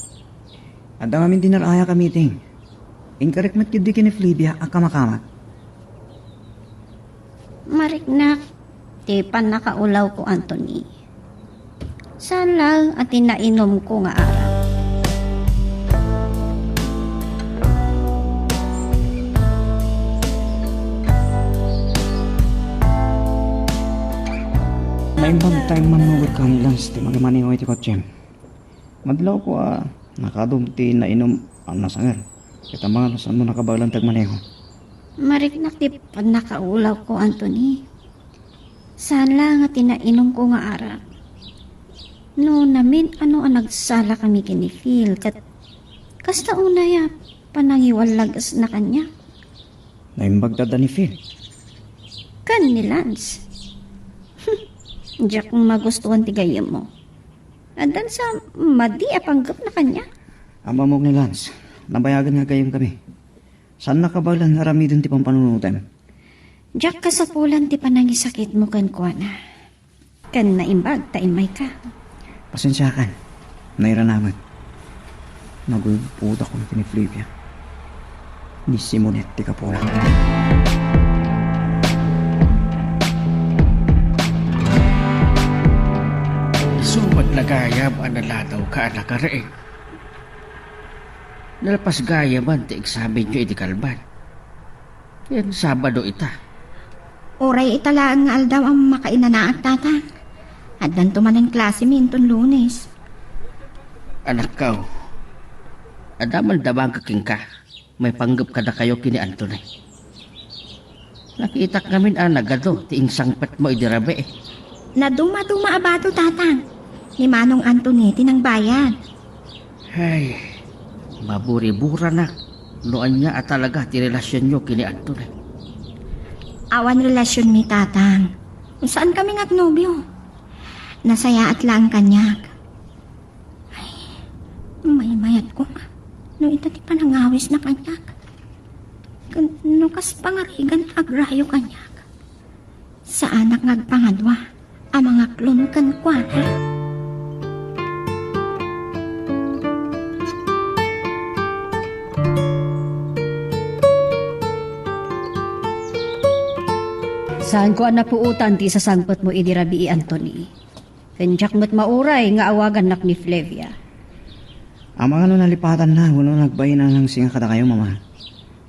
Adda ngamin ti nar-ayak a meeting. Inkarek met ketdi ken ni Flavia a kamakamak. Mariknak ti pannakaulawko, Anthony. Saan laeng a ti nainumko nga arak. Naimbag ta immannugot ka ni Lance ti makimaneho iti kotsem. Madlawko a nakadum ti nainum a nasanger. Ket amangan no saanmo nakabaelan ti agmaneho. Mariknak ti pannakaulawko, Anthony. Saan laeng a ti nainumko nga arak. No namin-ano a nagsalakami ken ni Phil, ket kasta unay a panangiwallagasna kaniak. Naimbag ta adda ni Phil. Ken ni Lance. Diak magustuhan ti gayyemmo. Addan sa madi a panggepna kaniak. Ammok ni Lance, nabayagen nga aggayyemkami. Saan nakabaelan nga aramiden ti pampanunotem. Diak kasapulan ti panangisakitmo kenkuana. Ken naimbag ta immayka. Pasensiakan. Nairanamek. Naguybudak ken ni Flavia. Ni Simonet ti gapuna. Isu met la gayam a naladawka a nakariing. Nalpas gayamen ti eksamenyo idi kalban. Ken Sabado ita. Uray ita laeng nga aldaw a makainanaak, Tatang. Addanto manen klasemi inton Lunes. Anakko, adda man damagek kenka. Maipanggep kadakayo ken ni Anthony. Nakitak ngamin a nagadu ti insangpetmo idi rabii. Naduma-duma a bado, Tatang. Ni Manong Anthony ti nangbayad. Ay, maburiburanak no ania a talaga ti relasionyo ken ni Anthony. Awan relasionmi, Tatang. Saankami nga agnobio. Nasayaat laeng kaniak. Ay, maymayatko no ita ti panangawisna kaniak. Ken no kas pangarigan agrayo kaniak. Saanak nga agpangadua a mangaklon kenkuana. Saanko a napuotan ti isasangpetmo idi rabii, Anthony. Ken diak met mauray nga awagannak ni Flavia. Amangan no nalipatanna wenno nagbainanna nga singa kadakayo, Mama.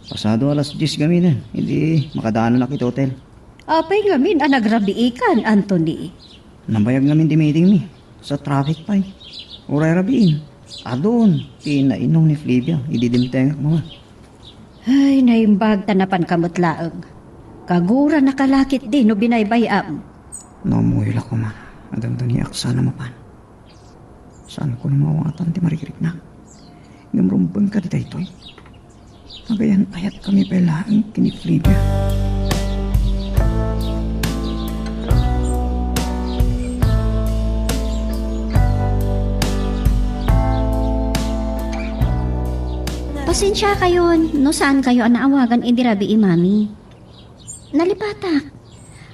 Pasado alas dies ngaminen, idi makadanak iti hotel. Apay ngamin a nagrabiikan, Anthony? Nabayag ngamin ti meetingmi. Sa traffic pay. Uray rabiin, adun ti nainum ni Flavia idi dimtengak, Mama. Ay, naimbag ta napanka met laeng. Kaguranaka la ketdi no binaybay-am. No ammoyo la koma, adda ni aksana mapan. Saanko no maawatan ti maririknak. Ngem rumbeng kadi daytoy. Agayan-ayatkami pay laeng ken ni Flavia. Pasensiakayon no saankayo a naawagan idi rabii, Mami. Nalipatak.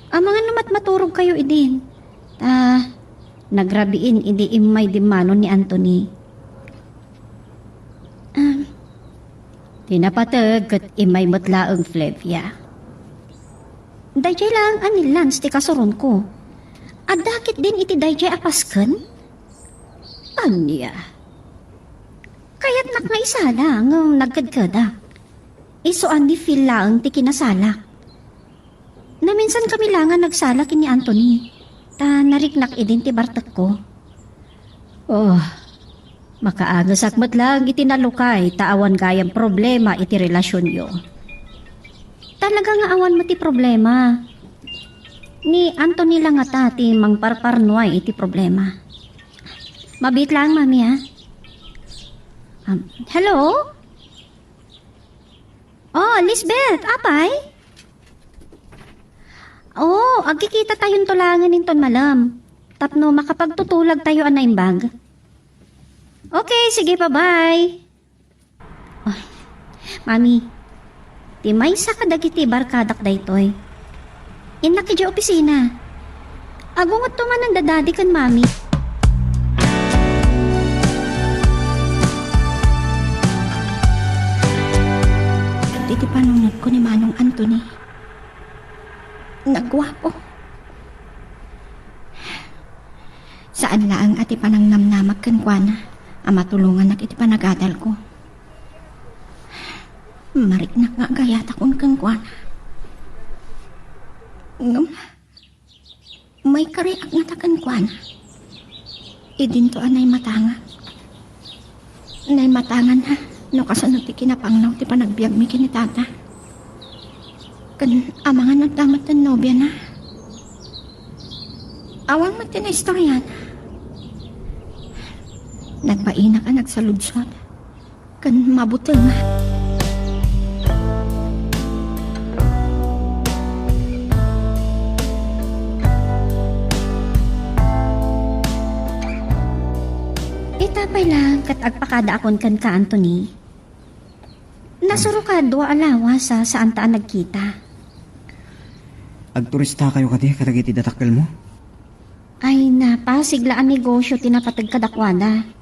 Amangan no matmaturogkayo idin. Ta, nagrabiin idi immay dimmanon ni Anthony. Ah, ti napateg ket immay met laeng, Flavia. Daydiay laeng a ni Lance ti kasuronko. Adda ketdin iti daydiay a pasken? Ania? Kayatnak nga isala ngem nagkedkedak. Isu a ni Phil laeng ti kinasalak. Naminsankami la nga nagsala ken ni Anthony, ta nariknak idin ti bartekko. Oh, makaangesak met laeng iti nalukay ta awan gayam problema iti relasionyo. Talaga nga awan met ti problema. Ni Anthony la ngata ti mangparparnuay iti problema. Mabiit laeng, Mami, ah. Um, hello? Oh, Lisbeth, apay? Oh, agkikitatayon to laengen inton malem. Tapno makapagtutulagtayo a naimbag. Okay, sige, bye-bye. Oh, Mami, ti maysa kadagiti barkadak daytoy. Innak idiay opisina. Agungetto manen da Daddy ken Mami. Anthony. Nagguapo. Saan laeng a ti panangnamnamak kenkuana a matulongannak iti panagadalko. Mariknak nga agayatakon kenkuana. Ngem, maikariak ngata kenkuana. Idinto a naimatangak. Naimatangan, ha? No kasano ti kinapanglaw ti panagbiagmi ken ni Tata. Ken amangan adda met ti nobiana. Awan met ti naistoriana. Nagbainak a nagsaludsod ken mabuteng. Ita pay laeng ket agpakadaakon kenka, Anthony. Nasurok a dua a lawas a saanta a nagkita. Agturistakayo kadi kadagiti datakkelmo? Ay, napasig la a negosio ti napateg kadakuada.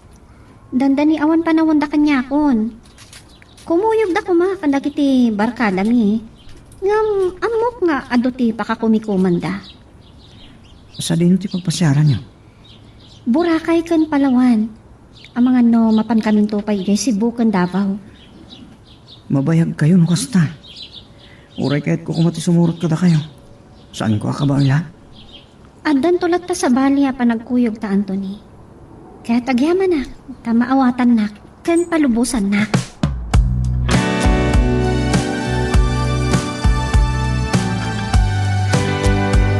Dandani awan panawenda kaniakon. Kumuyogda koma kadagiti barkadami. Ngem ammok nga adu ti pakakumikomanda. Sadino ti pagpasiaranyo? Boracay ken Palawan. Amangan no mapankaminto pay idiay Cebu ken Davao. Mabayagkayo no kasta. Uray kayatko koma ti sumurot kadakayo. Saanko a kabaelan? Addanto latta sabali a panagkuyogta, Anthony. Ket agyamanak ta maawatannak ken palubosannak.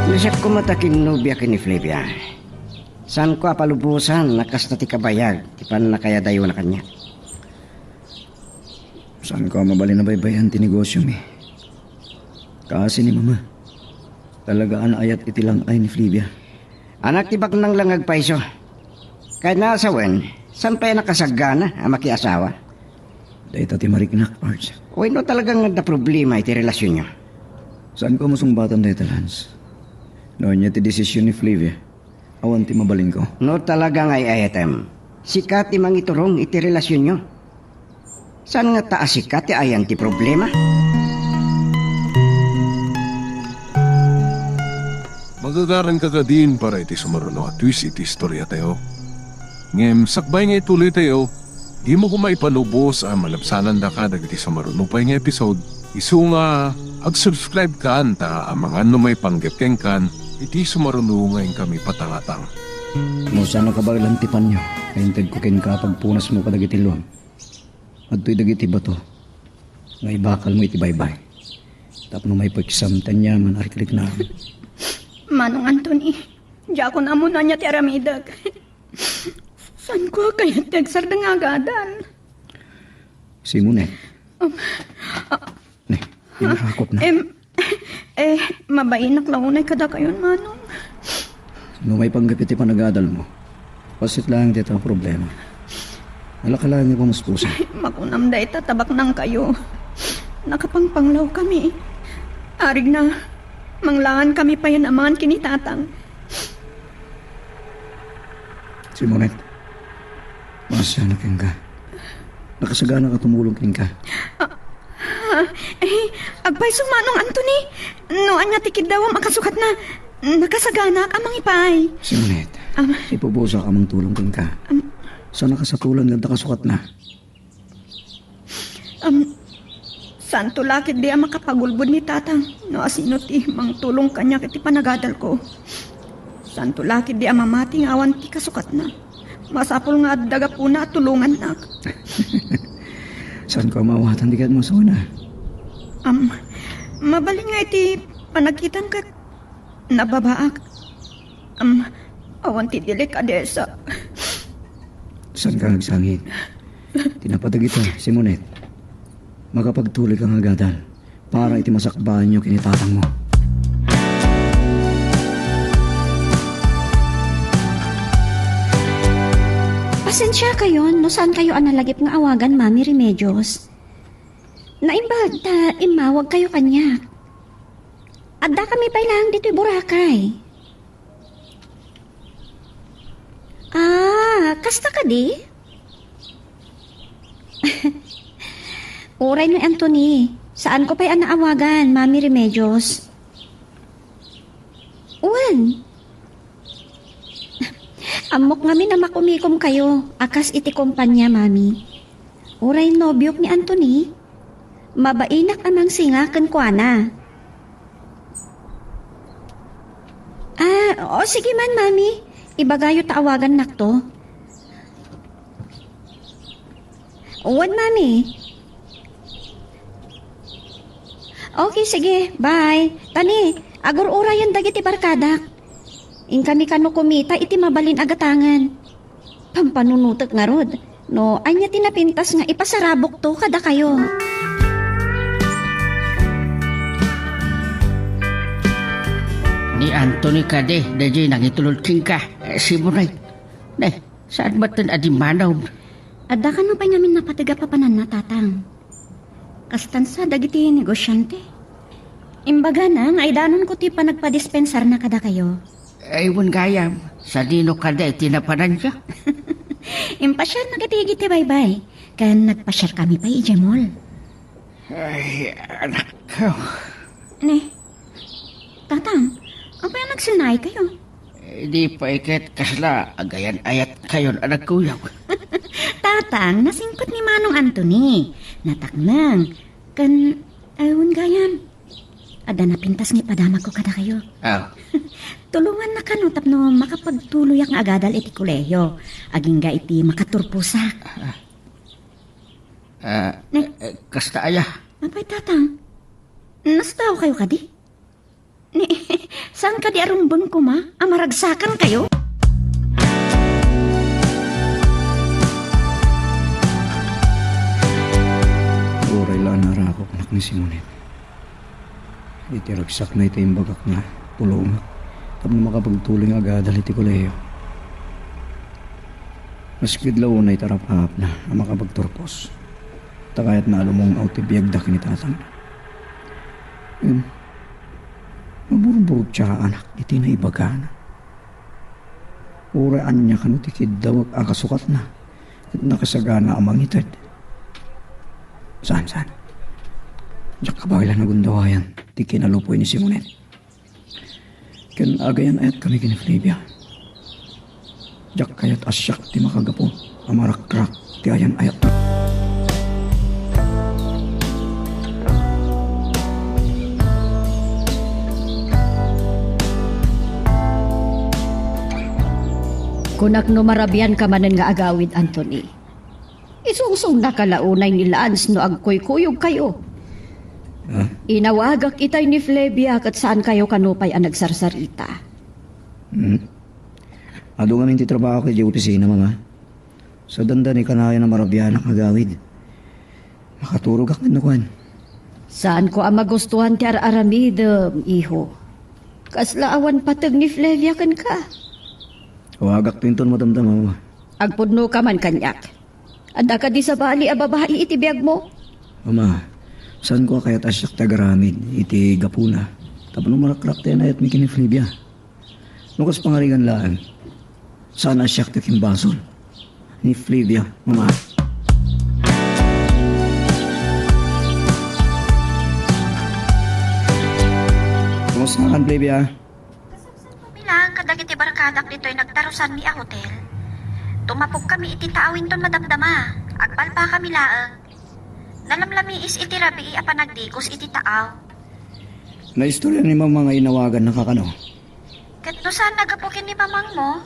Nasayaat koma ta kinnobia ken ni Flavia. Saanko a palubosan a kasta ti kabayag ti pannakayadayona kaniak. Saanko a mabalin a baybay-an ti negosyomi. Kaasi ni Mama, talaga a naayat iti lang-ay ni Flavia. Anak ti baknang la nga agpayso. Kayatna a sawen, saan pay a nakasagana a makiasawa? Dayta ti mariknak, Pards. Wenno talaga nga adda problema iti relasionyo? Saanko a masungbatan dayta, Lance. No ania ti desisyon ni Flavia, awan ti mabalinko. No talaga nga ay-ayatem, sika ti mangiturong iti relasionyo. Saan ngata a sika ti ayan ti problema? Magagaranka kadin para iti sumaruno a twist iti istoriatayo. Ngem sakbay nga ituloytayo, dimo koma ipalubos a malabsanandaka dagiti sumaruno pay nga episode, isu nga ag-subscribe kan ta amangan no maipanggep kenkan iti sumaruno nga inkami patangatang. No saan a kabaelan ti panyo nga intedko kenka a pagpunasmo kadagiti luam, adtoy dagiti bato nga ibakalmo iti baybay tapno maipueksam ti aniaman a rikriknaan. Manong Anthony, diakon ammo no ania ti aramidek. Saanko a kayat ti agsardeng nga agadal. Simonet. Um, ah, Ne, inaakop na. Em, eh, mabainak la unay kadakayon, Manong. No maipanggep iti panagadalmo, bassit laeng dayta a problema. Alaka laeng nga pamuspusan. Makunam dayta ta baknangkayo. Nakapangpanglawkami. Arigna, manglaangkami payen amangan ken ni Tatang. Simonet, maasianak kenka. Nakasaganak a tumulong kenka. Ah, ah, eh, agpayso, Manong Anthony. No ania ti kiddawam a kasukatna, nakasaganak a mangipaay. Simonet, Am. Ipupusak a mangtulong kenka. Am. Saan a kasatolan nga adda kasukatna. Am, saanto la ketdi a makapagulbod ni Tatang no asino ti mangtulong kaniak iti panagadalko. Saanto la ketdi a mamati nga awan ti kasukatna. Masapul nga adda gapuna a tulongannak. Saanko a maawatan ti kayatmo a sawen. Am, mabalin nga iti panagkitam ket nababaak. Am, awan ti delikadesa. Saanka nga agsangit. Ti napadagita, Simonet, makapagtuloyka nga agadal para iti masakbaanyo ken ni Tatangmo. Pasensiakayon no saankayo a nalagip nga awagan Mami Remedios. Naimbag ta immawagkayo kaniak. Addakami pay laeng ditoy Boracay. Ah, kasta kadi? Uray no, Anthony, Saanko pay a naawagan, Mami Remedios. Wen, ammok ngamin a makumikomkayo a kas iti kompania, Mami. Uray nobiok ni Anthony, mabainak a mangsinga kenkuana. Ah, o sige man, Mami. Ibagayo ta awagannakto. Wen, Mami. Okay, sige. Bye. Tani, agur-urayen dagiti barkadak. Inkami kano kumita iti mabalin a gatangen. Pampanunotek ngarud, no ania ti napintas nga ipasarabokto kadakayo. Ni Anthony kadi, daydiay nangitulod kenka, eh, Simonay. Ne, saan met a dimmanom? Adda kano pay ngamin napateg a papananna, Tatang. Kastan sa dagiti negosiante. Imbagana nga idanonko ti panagpadispensarna kadakayo. Ay, wen gayam, sadino kadi ti napananyo? Impasiarnak iti igid ti baybay, ken nagpasiarkami pay idiay mall. Ay, anakko. Ne, Tatang, apay a nagsennaaykayo? Eh, di pay ket kasla agayan-ayatkayon a nagkuyog. Tatang, nasingpet ni Manong Anthony. Natakneng. Ken, ay, wen gayam. Adda napintas nga ipadamagko kadakayo. Ah. Tulonganna kano tapno makapagtuloyak nga agadal iti kolehio, agingga iti makaturposak. Ah, Ne? Eh, kasta aya. Apay, Tatang? Nastaokayo kadi? Ni, saan kadi a rumbeng koma a maragsakankayo? Uray la a narakoknak ni Simonet. Iti ragsakna iti imbagak nga tulongak tapno makapagtuloy nga agadal iti kolehio. Masked la unay tarapapna a makapagturpos, ta kayatna a lumungaw ti biagda ken ni tatangna. Ngem, maburburtiaanak iti naibagana. Uray ania kano ti kiddawek a kasukatna ket nakasagana a mangited. Saan, saan? Diak kabaelan a gundawayan ti kinalupoy ni Simonet. Ken agayan-ayatkami ken ni Flavia. Diak kayat a siak ti makagapu a marakrak ti ayan-ayat. Kunak no marabianka manen nga agawid, Anthony. Isungsungnaka la unay ni Lance no agkuykuyogkayo. Ah? Inawagak itay ni Flavia ket saankayo kano pay a nagsarsarita. Hmm. Adu ngamin ti trabaho ket di opisina, Mama. Sa dandani kanayon a marabianak nga agawid. Makaturogak ken nakuan. Saanko a magustuhan ti ar-aramidem, iho. Kasla awan pateg ni Flavia kenka. Awagakto inton madamdama, Mama. Agpudnoka man kaniak. Adda kadi sabali a babai iti biagmo? Ama, saanko a kayat a siak ti agaramid iti gapuna tapno marakrak ti ayan-ayatmi ken ni Flavia. No kas pangarigan laeng, saan a siak ti kimbasol ni Flavia, Ama. Kumusta ka, Flavia? Kasapsapami laeng kadagiti barkadak ditoy nagtarusanmi a hotel. Tumapogkami iti taaw inton madamdama. Agbalbakami laeng. Nalamlamiis iti rabii a panagdigos iti taaw. Naistorya ni Mama nga inawagannaka kano? Ket no saan a gapu ken ni Mamangmo,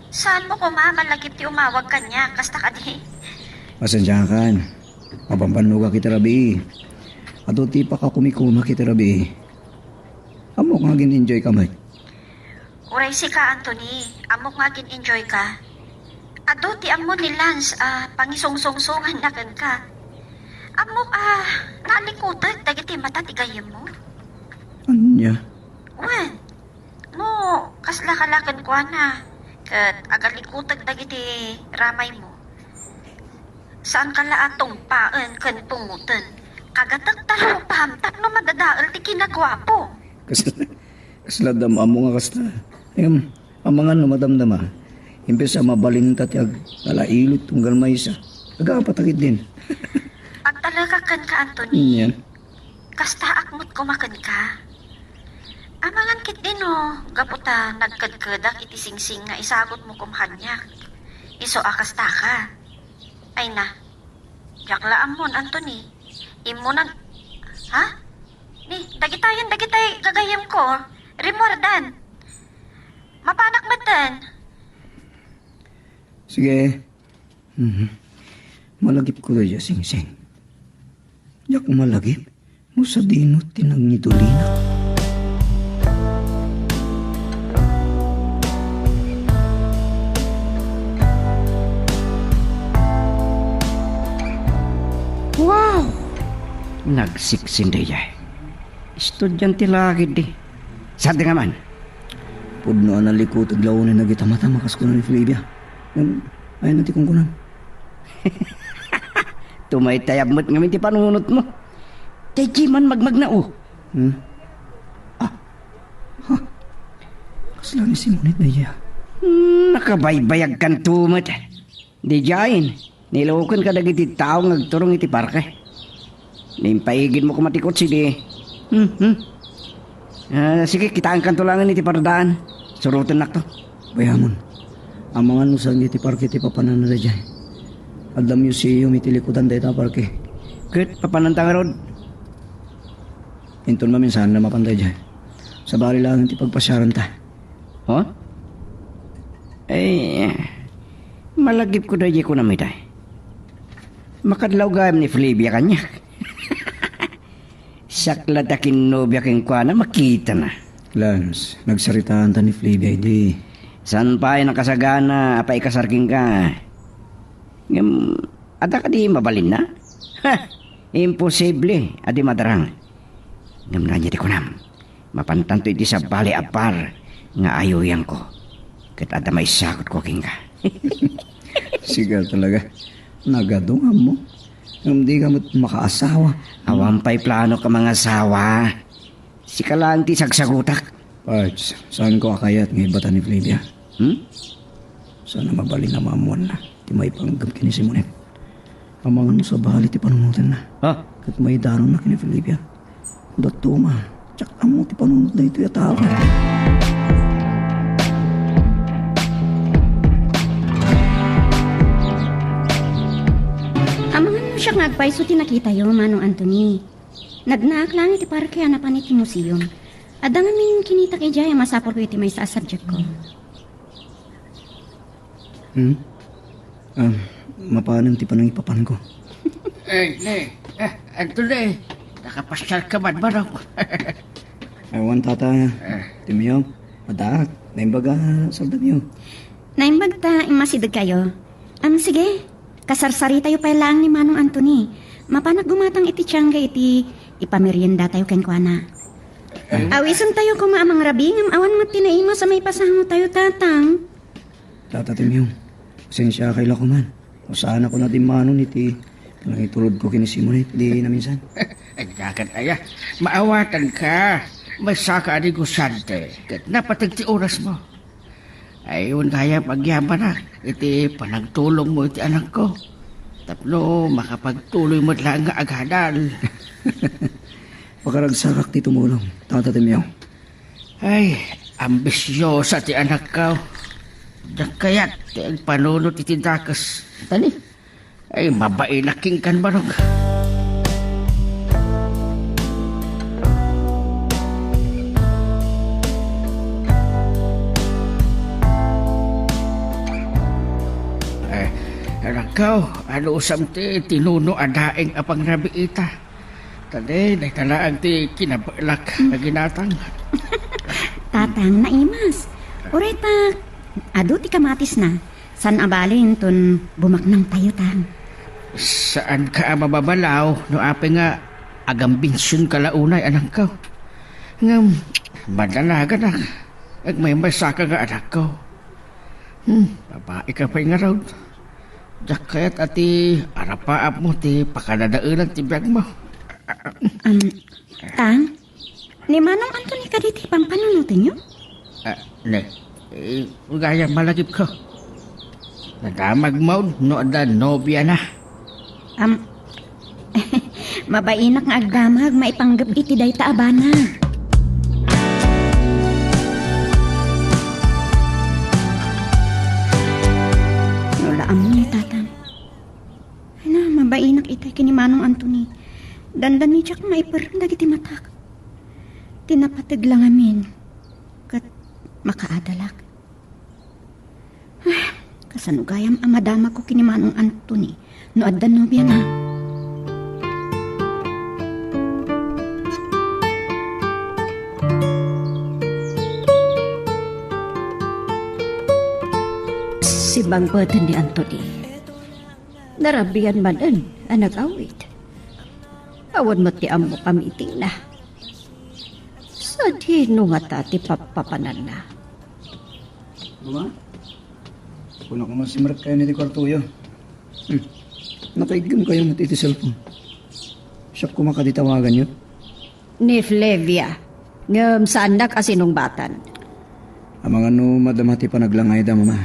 saanmo koma a malagip ti umawag kaniak, kasta kadi? Pasensiakan. Mabambannogak iti rabii. Adu ti pakakumikumak iti rabii. Ammok nga agin-enjoyka met. Uray sika, Anthony, ammok nga agin-enjoyka. Adu ti ammo ni Lance a pangisungsungsunganna kenka. Ammok a nalikutek dagiti mata ti gayyemmo. Ania? Wen, no kasla ka la kenkuana ket agalikuteg dagiti ramaymo, saanka la a tungpaen ken pungoten. Kagatek ta rupam tapno madadael ti kinaguapo. Kas-, kasla dam-ammo nga kasta. Em, amangan no madamdama. Imbes a mabalinta ti ag-, alailot tunggal maysa. Agapata ketdin. Agtalekak kenka, Anthony. Ania? Kastaak met koma kenka. Amangan ketdi no, gapu ta nagkedkedak iti singsing nga isagutmo koma kaniak. Isu a kastaka. Ay na, diak la ammon, Anthony. Immunan, ha? Ni, dagitayen dagitay gagayyemko. Rimmuardan. Mapanak metten. Sige. Mhm. Malagipko daydiay singsing. Diak malagip no sadino ti nangidulina. Wow! Nagsiksing daydiay. Estudiante la ketdi. Saan ti ngamin? Pudno a nalikuteg la unay dagita mata, kas kuna ni Flavia. Ngem, ania ti kunkunam? Tumaytayab met ngamin ti panunotmo. Daydiay man magmagna, o. Hmm? Ah. Ha? Kasla ni Simonet daydiay, a? Hmm, nakabaybayagkanto met. Daydiay, niluoken kadagiti tao nga agturong iti parke. Nimpaigidmo koma ti kotse, di. Hmm, hmm. Ah, sige, kitaenkanto laengen iti pardaan. Surotennakto. Bayamon. Amangan no saan iti parke ti papananna daydiay. Adda museum iti likudan dayta a parke. Ket papananta ngarud? Inton maminsan, mapan daydiay. Sabali laeng ti pagpasiaranta. Ha? Ay, malagipko daydiay kunam itay. Makadlaw gayam ni Flavia kaniak. Siak la ti akinnobia kenkuana, makitana. Lance, nagsaritaanta ni Flavia idi. Saan pay nakasagana a paikasar kenka? Ngem, adda kadi mabalinna? Ha! Imposible a di madarang. Ngem ania ti kunam? Mapantanto iti sabali a bar nga ayuyanko. Ket adda maisagutko kenka. Siak talaga. Nagadungam mo. Ngem dika met makaasawa. Awan pay plano ka mangasawa. Sika laeng ti sagsagutak. Pards, saanko a kayat nga ibatan ni Flavia. Hmm? Saan a mabalin a maammoanna ti maipanggep ken ni Simonet. Amangan no sabali ti panunotenna. Ha? Ket maidanonna ken ni Flavia. Datuma, diak ammo ti panunot daytoy a tao. Amangan no siak nga agpayso ti nakitayo, Manong Anthony. Nagnaak laeng iti parke a napan iti museum. Adda ngamin kinitak idiay a masapulko iti maysa a subjectko. Hmm? Ah, mapanen ti panangipapanko. Eh, ne, eh, Anthony, nakapasiar ka man, manok. Awan, tata. Eh. Ti Mio, addaak. Naimbag a sardamyo. Naimbag ta immasidegkayo. Am, sige. Kasarsaritayo pay laeng ni Manong Anthony. Mapanak gumatang iti tiangga iti ipameriendatayo kenkuana. Eh. Awisentayo koma a mangrabii ngem awan met ti naimas a maipasangotayo, Tatang. Tata Timio, pasensiakay la koman. Usanak a nadimmanon iti panangitulodko ken ni Simonet idi naminsan. Ania ket aya, maawatanka. Maysaka a negosyante ket napateg ti orasmo. Ay, wen gayam agyabanak iti panagtulongmo iti anakko tapno makapagtuloy met laeng nga agadal. Pakaragsakak ti tumulong, Tata Timio. Ay, ambisiosa ti anakko. Diak kayat ti agpanunot iti dakes. Tani, ay, mabain a kenkan, manok. Eh, anakko, anusam ti tinuno a daing a pangrabiita. Tani, dayta laeng ti kinabeelak a ginatang. Tatang, naimas. Uray ta, adu ti kamatisna. Saan a bali inton bumaknangtayo, Tang. Saanka a mababalaw no apay nga agambinsionka la unay, anakko. Ngem, madanaganak. Agmaymaysaka nga anakko. Hmm, babaika pay ngarud. Diak kayat a ti arapaapmo ti pakanadaelan ti biagmo. Am, Tang, ni Manong Anthony kadi ti pampanunotenyo? Ah, ne, eh, gayam malagipko. Nadamagmo no adda nobiana. Am, Mabainak nga agdamag maipanggep iti dayta a bana. No la ammo ni tatang. Ay na, mabainak itay ken ni Manong Anthony. Dandani diak maiperreng dagiti matak. Ti napateg la ngamin, ket makaadalak. Ay, kasano gayam a madamagko ken ni Manong Anthony no adda nobiana? Simmangpeten ni Anthony. Narabian manen a nag-awit. Awan met ti ammo a meetingna. Sadino ngata ti pappapananna? Mama, kunak nga simrek kayo iti kuartoyo. Hmm. Nakaiggem kayo met iti cellphone. Siak koma kadi tawaganyo. Ni Flavia. Ngem saannak a sinungbatan. Amangan no madama ti panaglangayda, Mama.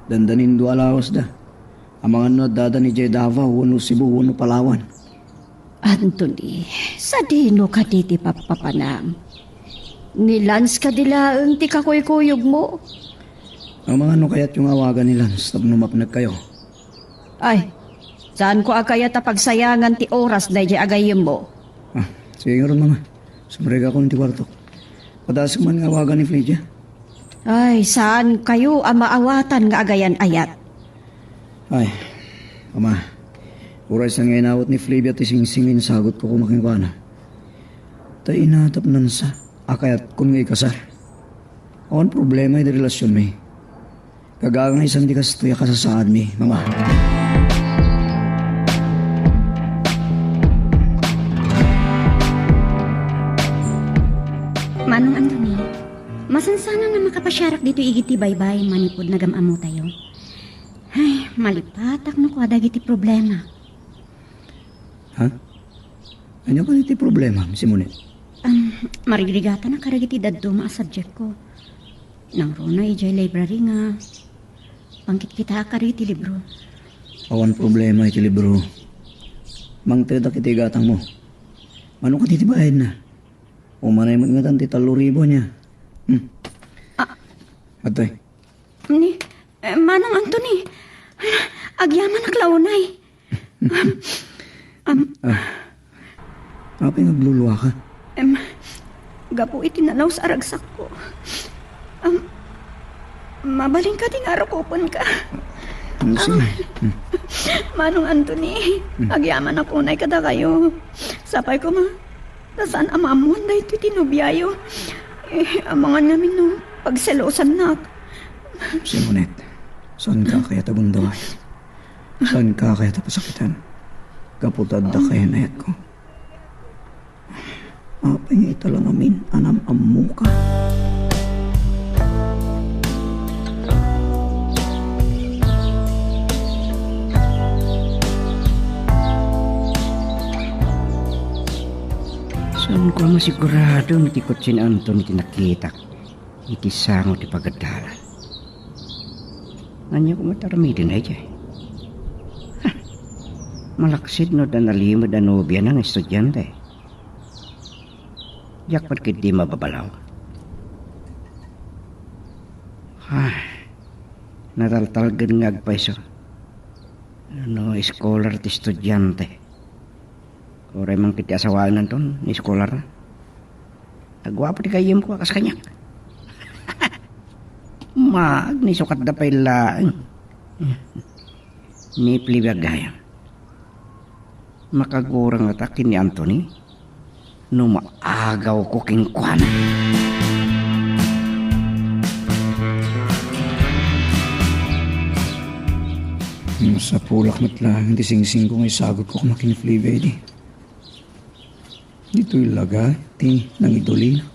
Dandanin dua a lawasda. Amangan no addada idiay Davao wenno Cebu wenno Palawan. Anthony, sadino kadi ti pappapanam? Ni Lance kadi laeng ti kakuykuyogmo? Amangan no kayatyo nga awagan ni Lance tapno mapnekkayo. Ay, saanko a kayat a pagsayangan ti oras daydiay a gayyemmo. Ah, sige ngarud, Mama. Sumrekakon iti kuartok. Padasek man nga awagan ni Flavia. Ay, saankayo a maawatan nga agayan-ayat? Ay, Ama, uray sa nga inawat ni Flavia ti singsing nga insagutko koma kenkuana. Ta inatapnansa a kayatkon nga ikasar. Awan problema iti relasionmi. Gagangaysan ti kastoy a kasasaadmi, Mama. Manong Anthony, masansanan a makapasiarak ditoy igid ti baybay manipud nagam-ammotayo. Ay, malipatak no kua dagiti problema. Ha? Ania kadi ti problemam, Simonet? Am, marigrigatannak kadagiti dadduma a subjectko. Nangruna idiay library nga pangkitkitaak kadagiti libro. Awan problema iti libro. Mangtedak iti gatangmo. Mano kadi ti bayadna? Umanay met ngatan ti tallo ribu ania. Hmm. Ah. Adtoy. Ni, eh, Manong Anthony, agyamanak la unay. Am, am, Ah. Apay nga agluluaka? Em, gapu iti nalaus a ragsakko. Am, mabalin kadi nga arakupenka? Ano, sige. Am, Hmm. Manong Anthony, Hmm. agyamanak unay kadakayo. Sapay koma, ta saan a maammoan daytoy ti nobiayo. Eh, amangan ngamin no pagselosannak. Simonet, saanka kayat a gundaway? Saanka kayat a pasakitan? Gapu ta adda kayan-ayatko. Apay nga ita la ngamin a nam-ammoka? Saanko a masigurado no ti kotse ni Anthony ti nakitak iti sango ti pagadalan. Ania koma ti aramiden daydiay? Ha! Malaksid no adda nalimed a nobiana nga estudiante. Diak pay ketdi mababalaw. Ha! Nataltalgen nga agpayso. No scholar ti estudiante. Uray man ketdi asawaenanton ni eskolar. Aguapo ti gayyemko a kas kaniak. Maag ni sukatda pay laeng. Ni Flavia gayam. Makagurang ngata ken ni Anthony no maagawko kenkuana. Masapulak met laeng ti singsingko nga isagutko koma ken ni Flavia idi. Ditoy laga ti nangidulina.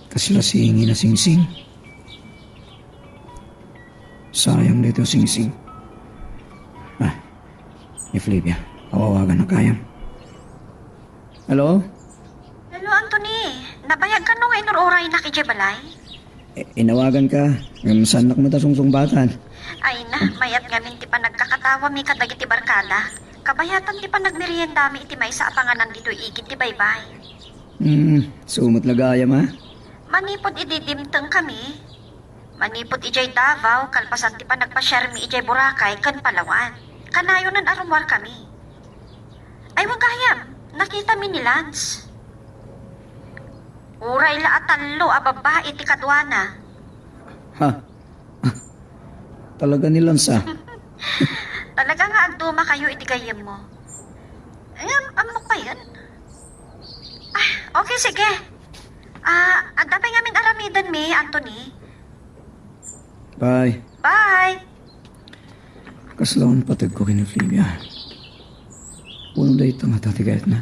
Kasla singin a singsing. Sayang daytoy a singsing. Ah, ni Flavia, awawagan na kayam. Hello? Hello, Anthony. Nabayag kano nga inur-uraynak idiay balay? I-, inawagan ka, ngem saannak met a sungsungbatan. Ay na, mayat ngamin ti panagkakatawami kadagiti barkada. Kabayatan ti panagmeriendami iti maysa a panganan ditoy igid ti baybay. Hmm, sumat la gayam, a? Manipud idi dimteng kami, manipud idiay Davao, kalpasan ti panagpasiarmi idiay Boracay ken Palawan, kanayonen a rummuar kami. Ay, wa gayam, nakitami ni Lance. Uray la a tallo a babbai ti kaduana. Ha? Talaga ni Lance, a? Talaga nga agdumakayo iti gayyemmo. Ngem, ammok payen. Ah, okay, sige. Ah, adda pay ngamin aramidenmi, Anthony. Bye. Bye. Kasla unpategko ken ni Flavia. Wenno dayta ngata ti kayatna.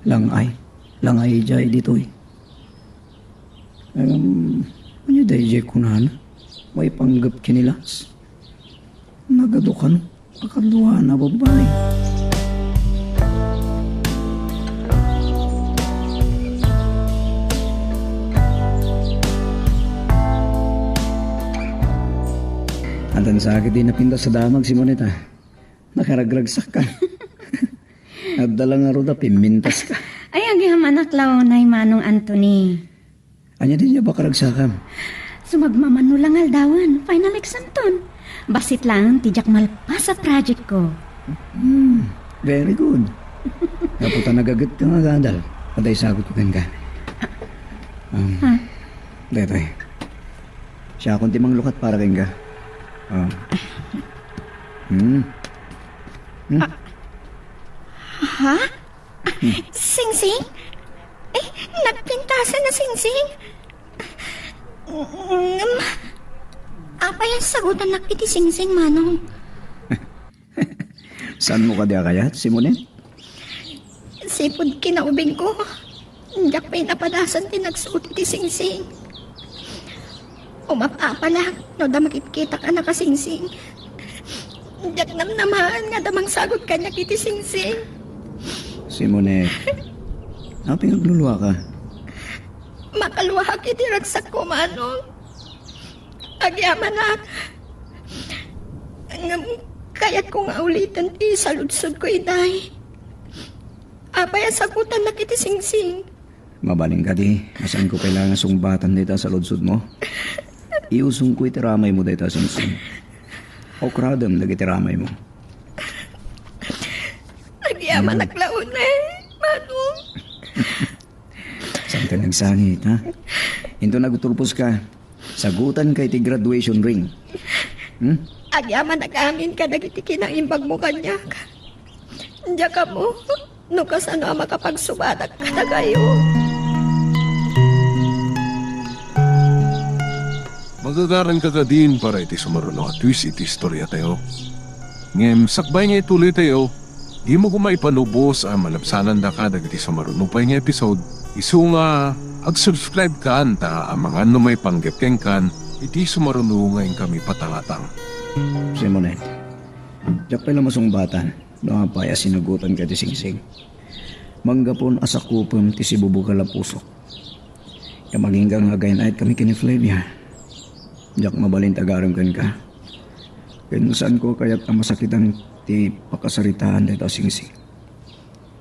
Lang-ay. Lang-ay idiay ditoy. Ngem, ania daydiay kunana? Maipanggep ken ni Lance? Nagadu kano a kaduana a babbai. Addan sakit ti napintas a damag, Simoneta. Nakaragragsakka. Adda la ngarud a pimmintaska. Ay, agyamanak la unay, Manong Anthony. Ania daydiay a pakaragsakam? Sumagmamano la nga aldawen, final examton. Bassit laeng ti diak malpas a projectko. Hmm, very good. Gapu ta nagagetka nga agadal, adda isagutko kenka. Um, Ha? Daytoy. Siakon ti manglukat para kenka. Ah. Hmm. Hmm. Ha? Singsing? Eh, nagpintasan a singsing? Ngem, apay a sagutannak iti singsing, Manong? Saanmo kadi a kayat, Simonet? Sipud kinaubingko, diak pay napadasan ti nagsuot iti singsing. Umap-apalak no adda makitkitak a nakasingsing. Diak namnamaen nga adda mangsagut kaniak iti singsing. Simonet, apay nga agluluaka? Makaluaak iti ragsakko, Manong. Agyamanak. Ngem kayatko nga uliten ti saludsodko idiay. Apay a sagutannak iti singsing? Mabalin kadi, a saanko pay laeng a sungbatan dayta a saludsodmo? Iusongko iti ramaymo dayta a singsing. Ukradem dagiti ramaymo. Agyamanak la unay, Manong. Saanka nga agsangit, ha? Inton agturposka, sagutanka iti graduation ring. Hmm? Agyamanak amin kadagiti kinaimbagmo kaniak. Diak ammo no kasano a makapagsubadak kadakayo. Magagaranka kadin para iti sumaruno a twist iti istoriatayo. Ngem sakbay nga ituloytayo, dimo koma ipanubos a malabsanandaka dagiti sumaruno pay nga episode, isu nga ag-subscribe kan ta amangan no maipanggep kenkan iti sumaruno nga inkami patangatang. Simonet, diak pay la masungbatan no apay a sinagutanka ti singsing. Manggapon a sakupem ti sibubukel a pusok. Ngem agingga nga agayan-ayat kami ken ni Flavia. Diak mabalin ti agarem kenka. Ken saanko a kayat a masakitan ti pakasaritaan dayta a singsing.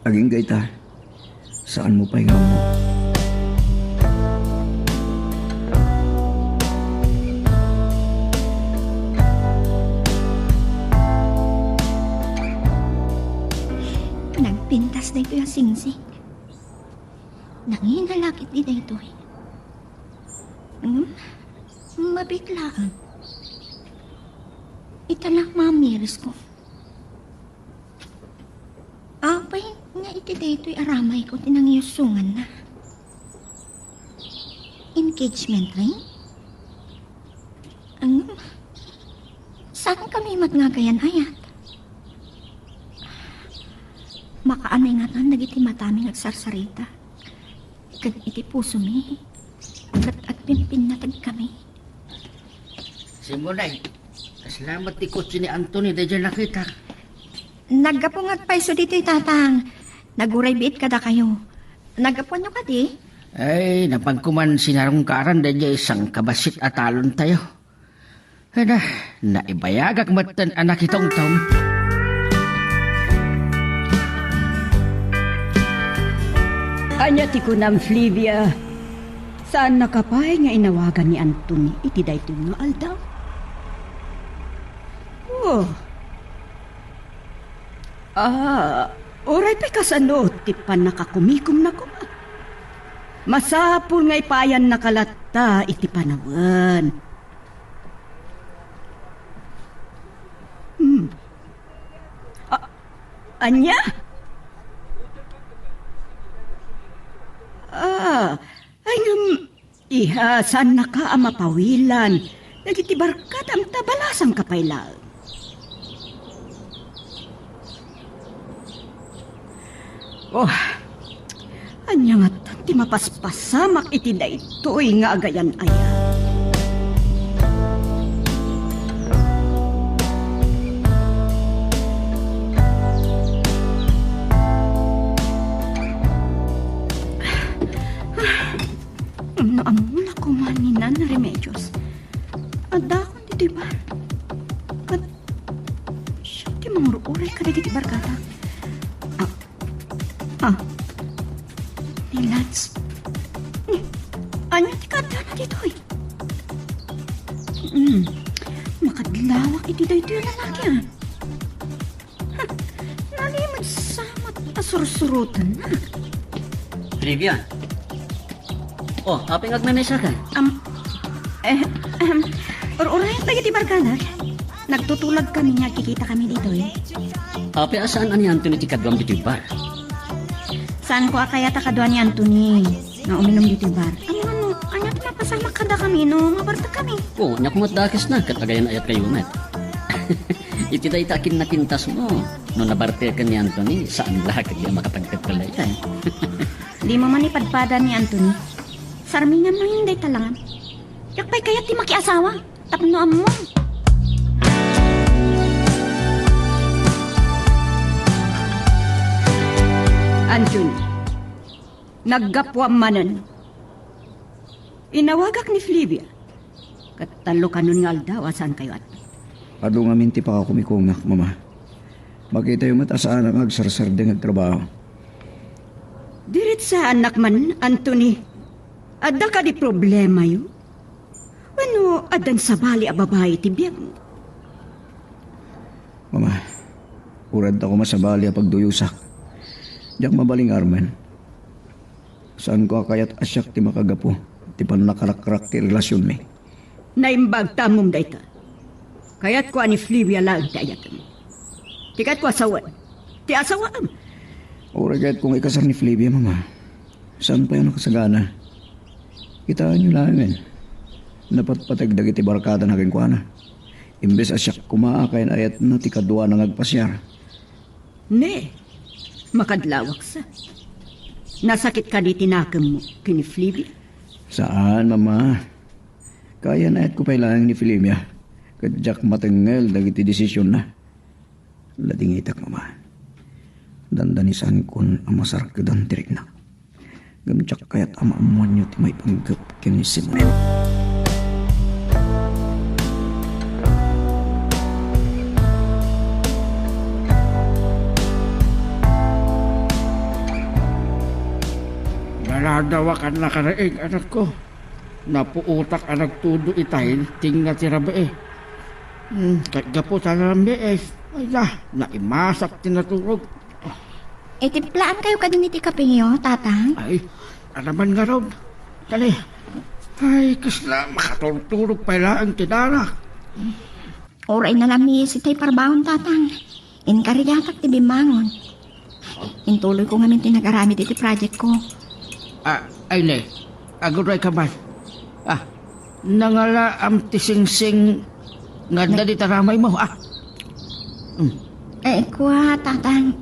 Agingga ita, saanmo pay nga ammo. Nagpintas daytoy a singsing. Nangina la ketdi daytoy. Hmm? Mabiit laeng. Ita la, mamirisko. Apay nga iti daytoy a ramayko ti nangiusonganna? Engagement ring? Ngem, saankami met nga agayan-ayat. Makaanay ngatan dagiti matami nga agsarsarita. Ken iti pusomi, ket agpimpinnategkami. Simonet, kasla met ti kotse ni Anthony daydiay nakitak? Naggapu nga agpayso ditoy, Tatang. Naguray biit kadakayo. Naggapuanyo kadi? Ay, napanko man sinarungkaran daydiay sangkabassit a talontayo. Ada, naibayagak metten a nakitongtong. Ania ti kunam, Flavia? Saannaka pay nga inawagan ni Anthony iti daytoy nga aldaw? Oh. Ah, uray pay kasano ti pannakakumikomna koma. Masapul nga ipayannaka latta iti panawen. Hmm. Ah, ania? Ah, ay ngem, iha, saannaka a mapawilan dagiti barkadam ta balasangka pay laeng. Oh, ania ngatan ti mapaspasamak iti daytoy nga agayan-ayat? No ammona koma ni Nana Remedios, addakon ditoy bar. Ket siak ti mangur-uray kadagiti barkada. Ah, Ah. Ni Lance. Ni, ania ti kaaddana ditoy? Hmm. Makadlawak iti daytoy a lalaki, ah. Ha, nalimed sa met a sursurotenna. Trivia. Oh, apay nga agmemesa ka? Am, eh, ahem. Ur-urayen tayo ti barkada. Nagtutulagkami nga agkikitakami ditoy. Apay a saan a ni Anthony ti kaduam ditoy bar? Saanko a kayat a kadua ni Anthony nga uminum ditoy bar. Ammom, ania ti mapasamak kadakami no mabartekami? Oh, ania koma ti dakesna ket agayan-ayatkayo met. Iti dayta a kinnapintasmo, no nabarteken ni Anthony, saan la ketdi a makapagpepelay. Dimo man ipadpada ni Anthony. Sarmingan mo yung dayta langam. Diak pay kayat ti makiasawa tapno ammom. Anthony, naggapuam manen. Inawagak ni Flavia. Ket tallo kanon nga aldaw a saankayo adda. Adu ngamin ti pakakumikomak, Mama. Makitayo met a saanak nga agsarsardeng agtrabaho. Diritsaannak man, Anthony. Adda kadi problemayo? Wenno addan sabali a babai ti biagmo? Mama, uray adda koma sabali a pagduyosak. Diak mabalin nga armen. Saanko a kayat a siak ti makagapu ti pannakarakrak ti relasionmi. Naimbag ta ammom dayta. Kayatko a ni Flavia laeng ti ayatem. Ti kayatko a sawen, ti asawaem. Uray kayatko nga ikasar ni Flavia, Mama. Saan pay a nakasagana? Kitaenyo laengen. Napatpateg dagiti barkadana kenkuana. Imbes a siak koma a kayan-ayatna ti kaduana nga agpasiar. Ne, makadlawak sa. Nasakit kadi ti nakemmo ken ni Flavia? Saan, Mama. Kayan-ayatko pay laeng ni Flavia, ket diak matengngel dagiti desisionna. Ladingitak, Mama. Dandanisankon a masarkedan ti riknak. Ngem diak kayat a maammoanyo ti maipanggep ken ni Simonet. Naladawakan a karaig, anakko. Napuotak a nagtudo itay, tinga ti rabii. Hmm, ket gapu ta nalambies, ay da, naimasak ti naturog. Itiplaankayo kadin iti kapeyo, Tatang? Ay, anaman ngarud. Kani, ay, kasla makaturturog pay laeng ti darak. Uray nalamis itay parbaon, Tatang. Inkarigatak ti bimmangon. Intuloyko ngamin ti nagaramid iti projectko. Ah, ay ne, agurayka man. Ah, nangalaam ti singsing nga adda Nag- dita ramaymo, ah. Mm. Eh, kua, Tatang,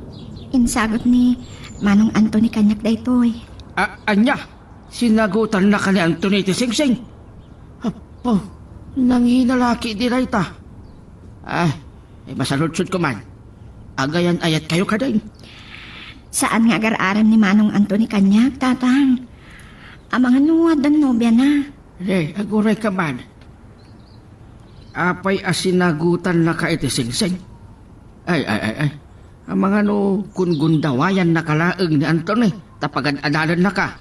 insagut ni Manong Anthony kaniak daytoy. Ah, ania? Sinagutannaka ni Anthony ti singsing? Apo, nangina la ketdi dayta. Ah, eh, masaludsodko man. Agayan-ayatkayo kadin? Saan nga agar-arem ni Manong Anthony kaniak, Tatang. Amangan no addan nobiana. Re, agurayka man. Apay a sinagutannaka iti singsing? Ay, ay, ay, ay. Amangan no gundawayannaka laeng ni Anthony. ta pagad-adalannaka.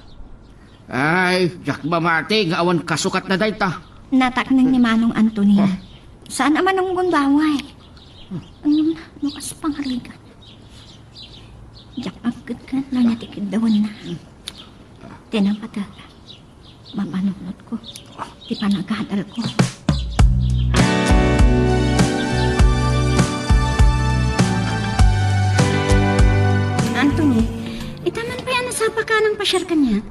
Ay, diak mamati nga awan kasukatna dayta. Natakneng ni Manong Antonio. Ah. Saan a manunggundaway. Ngem no kas pangarigan, diak agketket no ania ti kiddawanna. Ti nangpateg, mapanunotko ti panagadalko. Anthony, ita man pay a nasapaka a nangpasiar kaniak.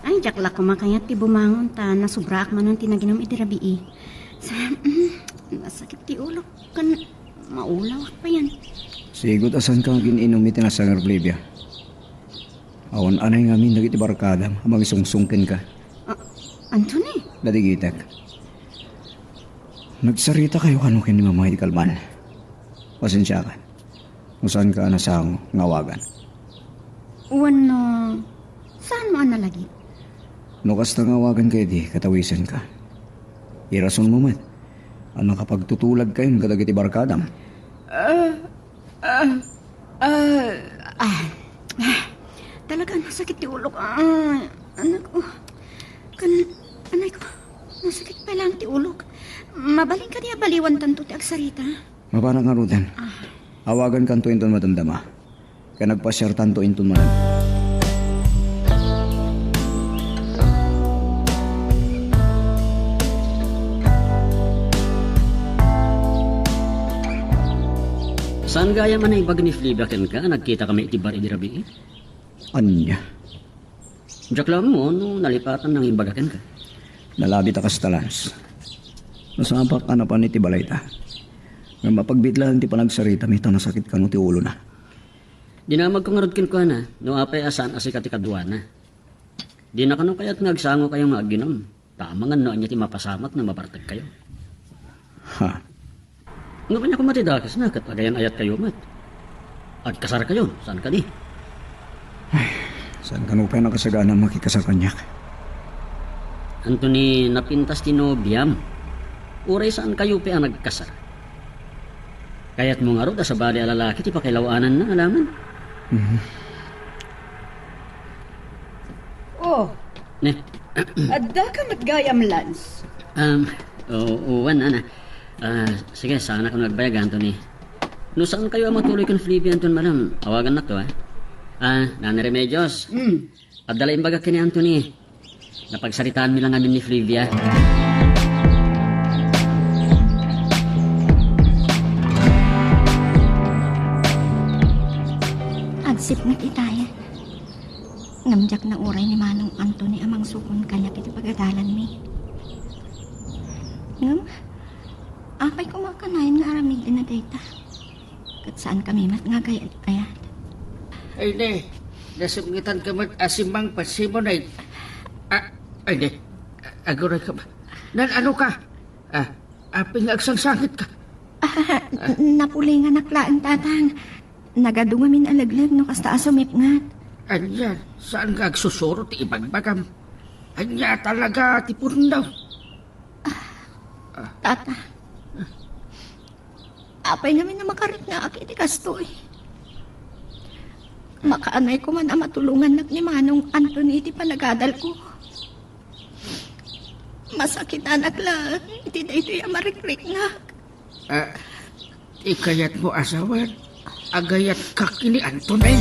Ay, diak la koma kayat ti bumangon ta nasubraak manen ti naginum idi rabii. Sa, mm, nasakit ti ulok ken maulawak payen. Sigut a saanka agin-inum iti nasanger, Flavia. Awan anay ngamin dagiti barkadam a mangisungsong kenka. Ah, Anthony? Dadigitek. Nagsaritakayo kano ken ni Mama iti kalman. Pasensiakan no saanka a nasango nga awagan. Wenno, saanmo a nalagip? No kasta nga awaganka idi, katawisenka. Irasonmo met a nakapagtutulagkayon kadagiti barkadam. Ah, ah, ah, ah, ah. Talaga, nasakit ti ulok. Ah, anak, oh. Kan, anay ko, nasakit pa lang ti ulok. Mabalin kadi a baliwantanto ti agsarita? Mabanak ngaruden. Ah. Awagankanto inton madamdama. Ken agpasiartanto inton manen. Saan gayam a naibaga ni Flavia kenka a nagkitakami iti bar idi rabii? Ania? Diak la ammo no nalipatan nangimbaga kenka. Nalabit a kasta, Lance. Nasapak a napan iti balayta. Ngem mapagbiit laeng ti panagsaritam ita nasakit kano ti ulona. Dinamagko ngarud kenkuana no apay a saan a sika ti kaduana. Dina kano kayat nga agsangokayo nga aginum, ta amangan no ania ti mapasamak no mabartekkayo. Ha? Nupay koma ti dakesna ket agayan-ayatkayo met. Agkasarkayo, saan kadi? Ay, saan kano pay nakasagana makikasar kaniak? Anthony, napintas ti nobiam. Uray saan kayo pay a nagkasar. Kayatmo ngarud a sabali a lalaki ti pakailaw-ananna, alaman? Mhm. Oh. Ne? Addaka met gayam, Lance. Um, o-, uwan, ana. Ah, sige, saanak no agbayag, Anthony. No saan kayo a matuloy ken Flavia, Anton, madam, awagannak to, ah. Ah, Nanay Remedios. Hmm. Adda la imbagak ken ni Anthony. Napagsaritaanmi la ngamin ni Flavia. Agsipnget itayen. Ngem diak nauray ni Manong Anthony a mangsukon kaniak iti pagadalanmi. Ngem, apay koma kanayon nga aramidenna dayta? Ket saankami met nga agayat-ayat. Ay, ne, nasipngetanka met a simmangpet, Simonay. Ah, ay, ne, aguray ka ba? Nan-ano ka? Ah, apay nga agsangsangitka? Ah, napulinganak laeng, Tatang. Nagadu ngamin a legleg no kasta a sumipnget. Ania, saan nga agsusuro ti ibagbagam? Ania talaga ti pudno? Tata, apay ngamin a makariknaak iti kastoy? Makaanay koma a matulongannak ni Manong Anthony iti panagadalko. Masakitanak laeng iti daytoy a marikriknak. Ah, ti kayatmo a sawen, agayatka ken ni Anthony.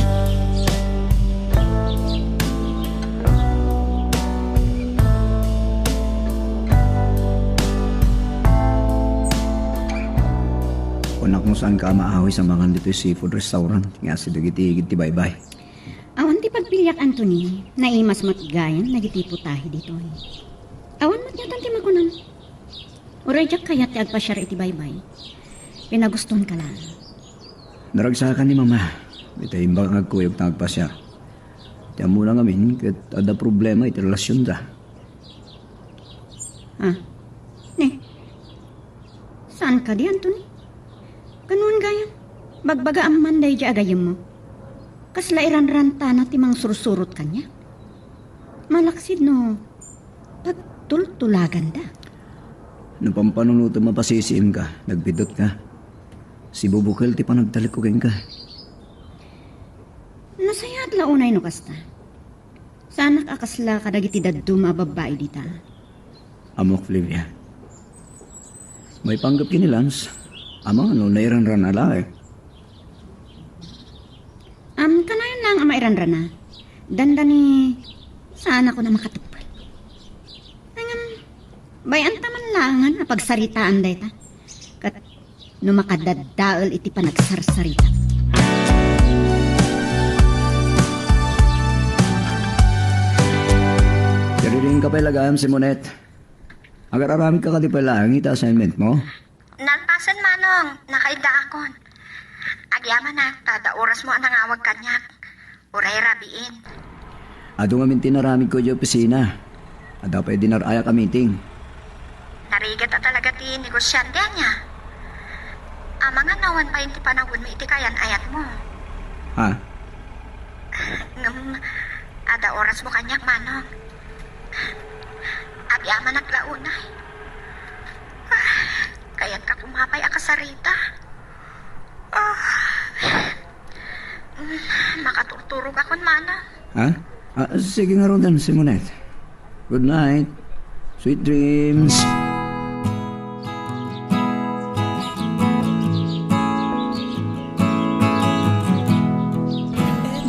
Kunak no saanka a maawis a mangan ditoy seafood restaurant nga asideg iti igid ti baybay. Awan ti pagpiliak, Anthony. Naimas met gayam dagiti putahe ditoy. Awan met ngatan ti makunam. Uray diak kayat ti agpasiar iti baybay. Pinagustoanka laeng. Naragsakan ni Mama. Ita imbag nga agkuyog ta agpasiar. Ti ammona ngamin ket adda problema iti relasionda. Ah, ne. Saan kadi, Anthony? Kanuan gayam? Bagbagaam man daydiay a gayyemmo. Kasla iranrantana ti mangsursurot kaniak. Malaksid no pagtultulaganda. No pampanunotem a pasisiimka, nagbidutka. Sibubukel ti panagtalekko kenka. Nasayaat la unay no kasta. Nasaksaktanak a kasla kadagiti dadduma a babbai dita. Ammok, Flavia. Maipanggep ken ni Lance, amangan no nairanrana laeng. Am, kanayon laeng a mairanrana. Dandani, saan ako na makatupad. Ngem, bay-anta man laengen a pagsaritaan dayta. Ket no makadaddael iti panagsarsarita. Kadirinka pay la gayam, Simonet. Agar-aramidka kadi pay laeng iti assignment mo? Nalpasen, Manong. Nakaiddaakon. Agyamanak ta adda orasmo a nangawag kaniak. Uray rabiin. Adu ngamin ti inaramidko idiay opisina. Adda pay dinar-ayak a meeting. Narigat a talaga ti negosiante ania. Amangan no awan pay ti panawenmi iti kayan-ayatmo. Ha? Ngem, adda orasmo kaniak, Manong. Agyamanak la unay. Ah, kayatka koma pay a kasarita. Ah, mm, makaturturogakon, Manong. Ha? Ah, sige ngaruden, Simonet. Good night. Sweet dreams.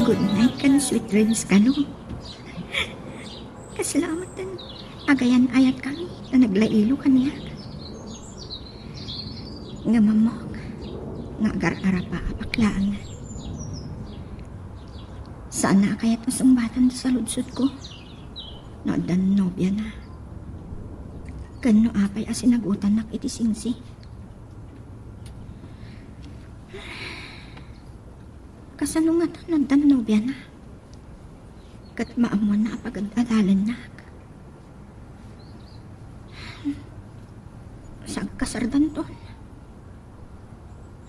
Good night ken sweet dreams kano. Kasla met ti agayan-ayatkami ta naglailo kaniak. Ngem ammok nga agar-arapaap laeng. Saan a kayat a sungbatan ti saludsodko no addan nobiana. Ken no apay a sinagutannak iti singsing. Kasano ngata no addan nobiana? Ket maammoanna a pagad-adalannak. Sagkasardanton.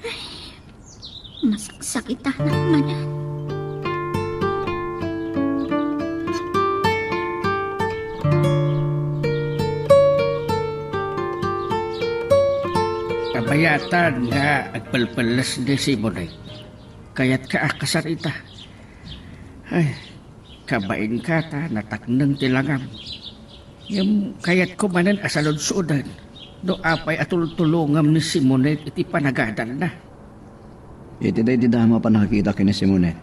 Ay, masaksakitanak manen. Kabayatan nga agpelpeles ni Simone. Kayatka a kasarita. Ay, kabainka ta natakneng ti langam. Ngem kayatko manen a saludsoden no apay a tultulongam ni Simonet iti panagadalna. Iti daydi damo a pannakakitak ken ni Simonet,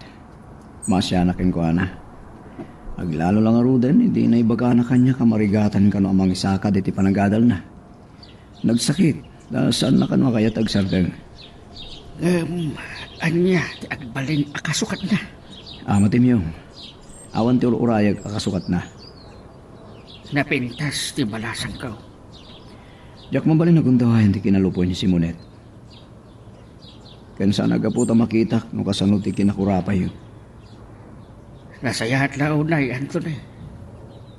maasianak kenkuana. Aglalo la ngaruden idi naibagana kaniak a marigatan kano a mangisakad iti panagadalna. Nagsakit, ta saanna kano a kayat agsardeng. Ngem, ania ti agbalin a kasukatna? Ama Timyong, awan ti ur-urayag a kasukatna. Napintas ti balasangko. Diak mabalin a gundaway ti kinalupoy ni Simonet. Ken saan a gapu ta makitak no kasano ti kinakurapayyo. Nasayaat la unay, Anthony.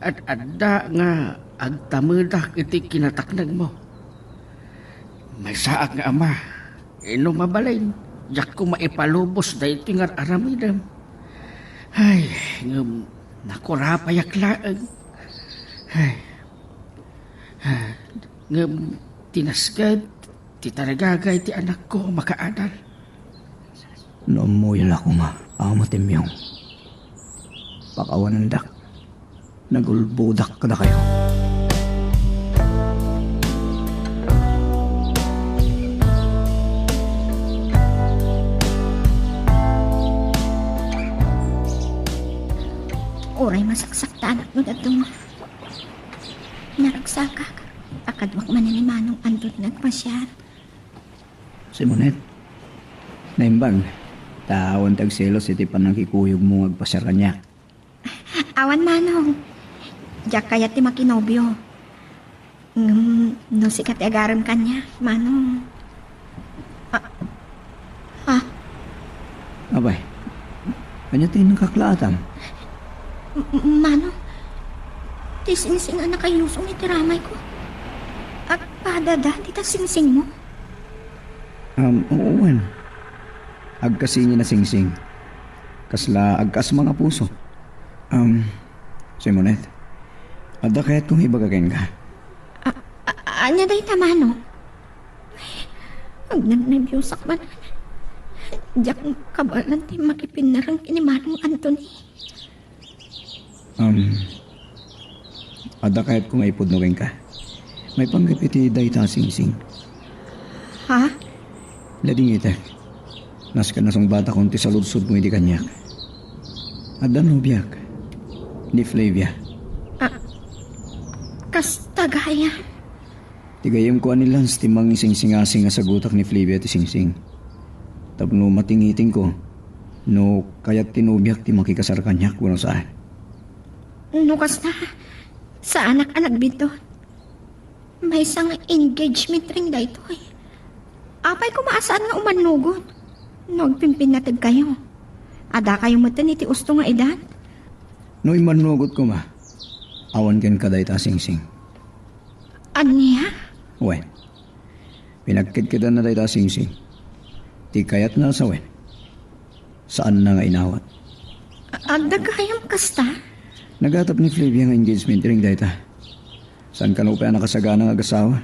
Ad-adda nga agtamedak iti kinataknegmo. Maysaak nga ama, no mabalin, diakko maipalubos daytoy nga ar-aramidem. Ay, ngem nakurapayak laeng. Ay. Ngem tinasged ti tarigagay ti anakko a makaadal. No ammoyo la koma, Ama Timyong, pakawanendak, nagulbodak kadakayo. Uray masaksaktanak no dadduma. Naragsakak a kaduak manen ni Manong Anthony nga agpasiar. Simonet, naimbag, ta awan ti agselos iti pannakikuyogmo nga agpasiar kaniak. Awan, Manong. Diak kayat ti makinobio. Ngem no sika ti agarem kaniak, Manong. Ah, ah. Apay, ania ti nakaklaatam? M-, m-, Manong, ti singsing a nakayusong iti ramayko. Agpadada dita singsingmo? Um, oo, wen. Agkasini a singsing. Kasla agkasma nga puso. Um, Simonet, adda kayatko nga ibaga kenka. A-, a-, ania dayta, Manong? Ay, agnernerbiosakon. Diak kabaelan ti makipinnareng ken ni Manong Anthony. Um, adda kayatko nga ipudno kenka. Maipanggep iti dayta a singsing. Ha? Ladingitek. Nasken a sungbatakon ti saludsodmo idi kaniak. Adda nobiak, ni Flavia. Ah, kasta gayam. Ti gayyemko a ni Lance ti mangisingsingasing a sagutak ni Flavia ti singsing. Tapno matingitingko, no kayat ti nobiak ti makikasar kaniak wenno saan. No kasta, saanak a nagbidto. Maysa nga engagement ring daytoy. Apay koma a saan nga umannugot? No agpimpinnategkayo, adda kayo metten iti usto nga edad? No immannugot koma, awan kenka dayta a singsing. Ania? Wen, pinagkedkedanna dayta a singsing. Ti kayatna a sawen, saanna nga inawat. Adda gayam kasta? Nagatap ni Flavia nga engagement ring dayta. Saan kano pay a nakasagana nga agasawa?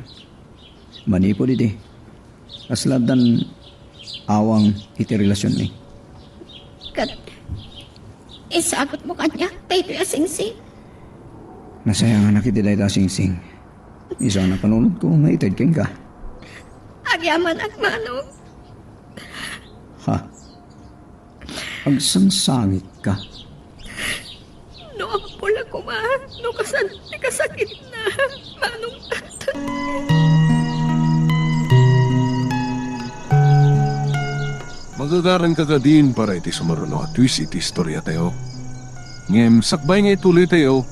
Manipud idi, kasla addan awang iti relasionmi. Ket isagutmo kaniak daytoy a singsing? Nasayanganak iti dayta a singsing. Isu a napanunotko nga ited kenka. Agyamanak, Manong. Ha? Agsangsangitka? No agpula koma, no kasan ti kasakitna, Manong Anthony. Magagaranka kadin para iti sumaruno a twist iti istoriatayo. Ngem sakbay nga ituloytayo,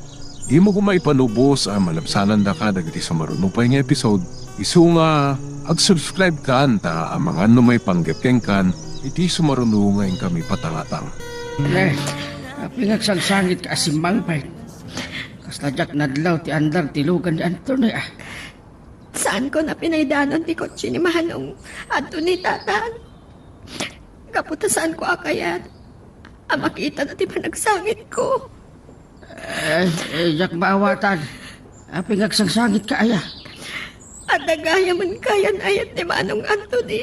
dimo koma ipanubos a malabsanandaka dagiti sumaruno pay nga episode. Isu nga, ag-subscribe kan ta amangan no maipanggep kenkan iti sumaruno nga inkami patangatang. Eh, apay nga agsangsangitka a simmangpet? Kasla diak nadlaw ti andar ti lugan ni Anthony, ah. Saanko a pinaydanon ti kotse ni Manong Anthony, Tatang. Gapu ta saanko a kayat a makitana ti panagsangitko. Eh, eh, diak maawatan. Apay nga agsangsangitka aya? Adda gayamen kayan-ayat ni Manong Anthony.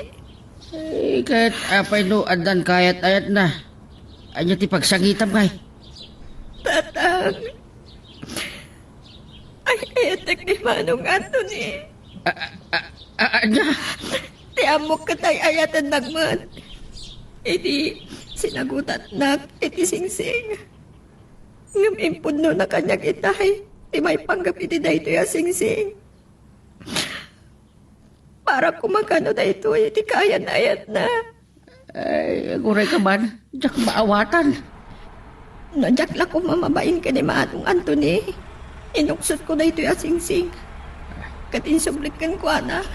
Eh, ket apay no addan kayat-ayatna? Ania ti pagsangitam, kay? Tatang, ay-ayatek ni Manong Anthony. A, a, a, a, ania? Ti ammok ket ay-ayatennak met. Idi sinagutatnak iti singsing. Ngem impudnona kaniak itay ti maipanggep iti daytoy a singsing. Para koma kano daytoy ti kayan-ayatna. Ay, agurayka man, diak maawatan. No diak la koma mabain ken ni Manong Anthony, inuksotko daytoy a singsing. Ket insublik kenkuana.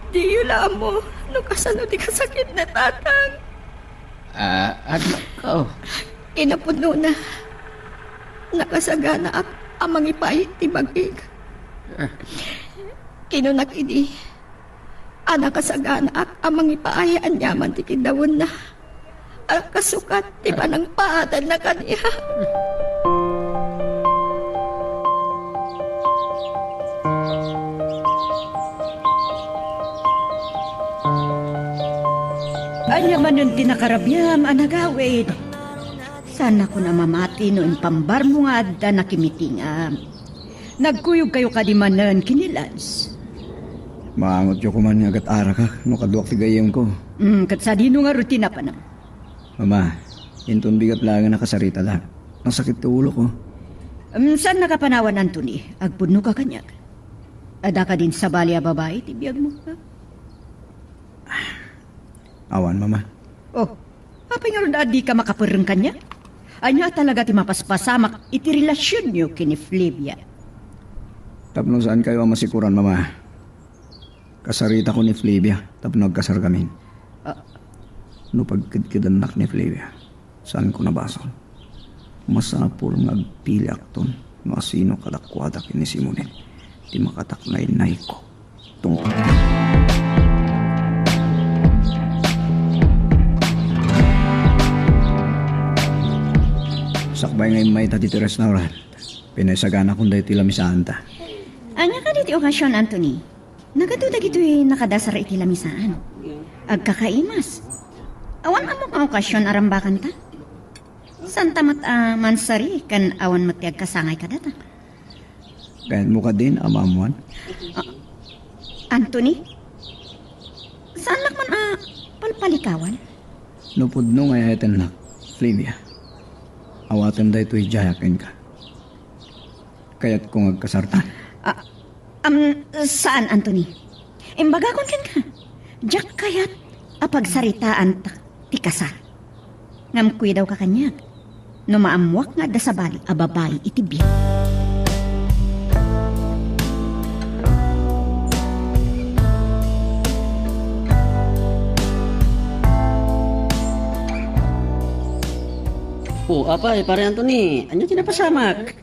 Diyo la ammo no kasano ti kasakitna, Tatang. Ah, ano ko? Kinapudnona, nakasaganaak a mangipaay ti bag-ik. Ah. Kinunak idi a nakasaganaak a mangipaay aniaman ti kiddawenna a kasukat ti panangpaadanna kaniak. Ania manen ti nakarabiam a nagawid? Saannakon a mamati no impambarmo nga adda nakimitingam. Nagkuyogkayo kadi manen ken ni Lance? Maangotyo koma nga agat-arakak no kaduak ti gayyemko. Mm, ket sadino ngarud ti napanam? Mama, inton bigat laeng a nakasaritadak, nasakit ti uloko. Mm, saannaka a panawan, Anthony. Agpudnoka kaniak. Adda kadin sabali a babai ti biagmo? Awan, Mama. Oh, apay ngarud a dika makaperreng kaniak? Ania a talaga ti mapaspasamak iti relasionyo ken ni Flavia? Tapno saankayo a masikoran, Mama. Kasaritakon ni Flavia tapno agkasarkamin. Ah. No pagkedkedannak ni Flavia, saanko a basol. Masapul nga agpiliakton no asino kadakuada ken ni Simonet ti makatnaynayko. Tungkol. Sakbay nga immayta ditoy restaurant, pinaisaganakon daytoy lamisaanta. Ania kadi ti okasion, Anthony? Nagadu dagitoy nakadasar iti lamisaan. Agkakaimas. Awan ammok nga okasion a rambakanta? Saanta met a mansari ken awan met ti agkasangay kadata. Kayatmo kadin a maammuan? Ah, Anthony? Saannak man a palpalikawan? No pudno nga ay-ayatennak, Flavia, awatem daytoy diayak kenka. Kayatko nga agkasartan. Ah, am, saan, Anthony. Imbagakon kenka, diak kayat a pagsaritaantak ti kasar. Ngem kuidawka kaniak no maammuak nga adda sabali a babai iti biag. O, apay, Pare Anthony, ania ti napasamak?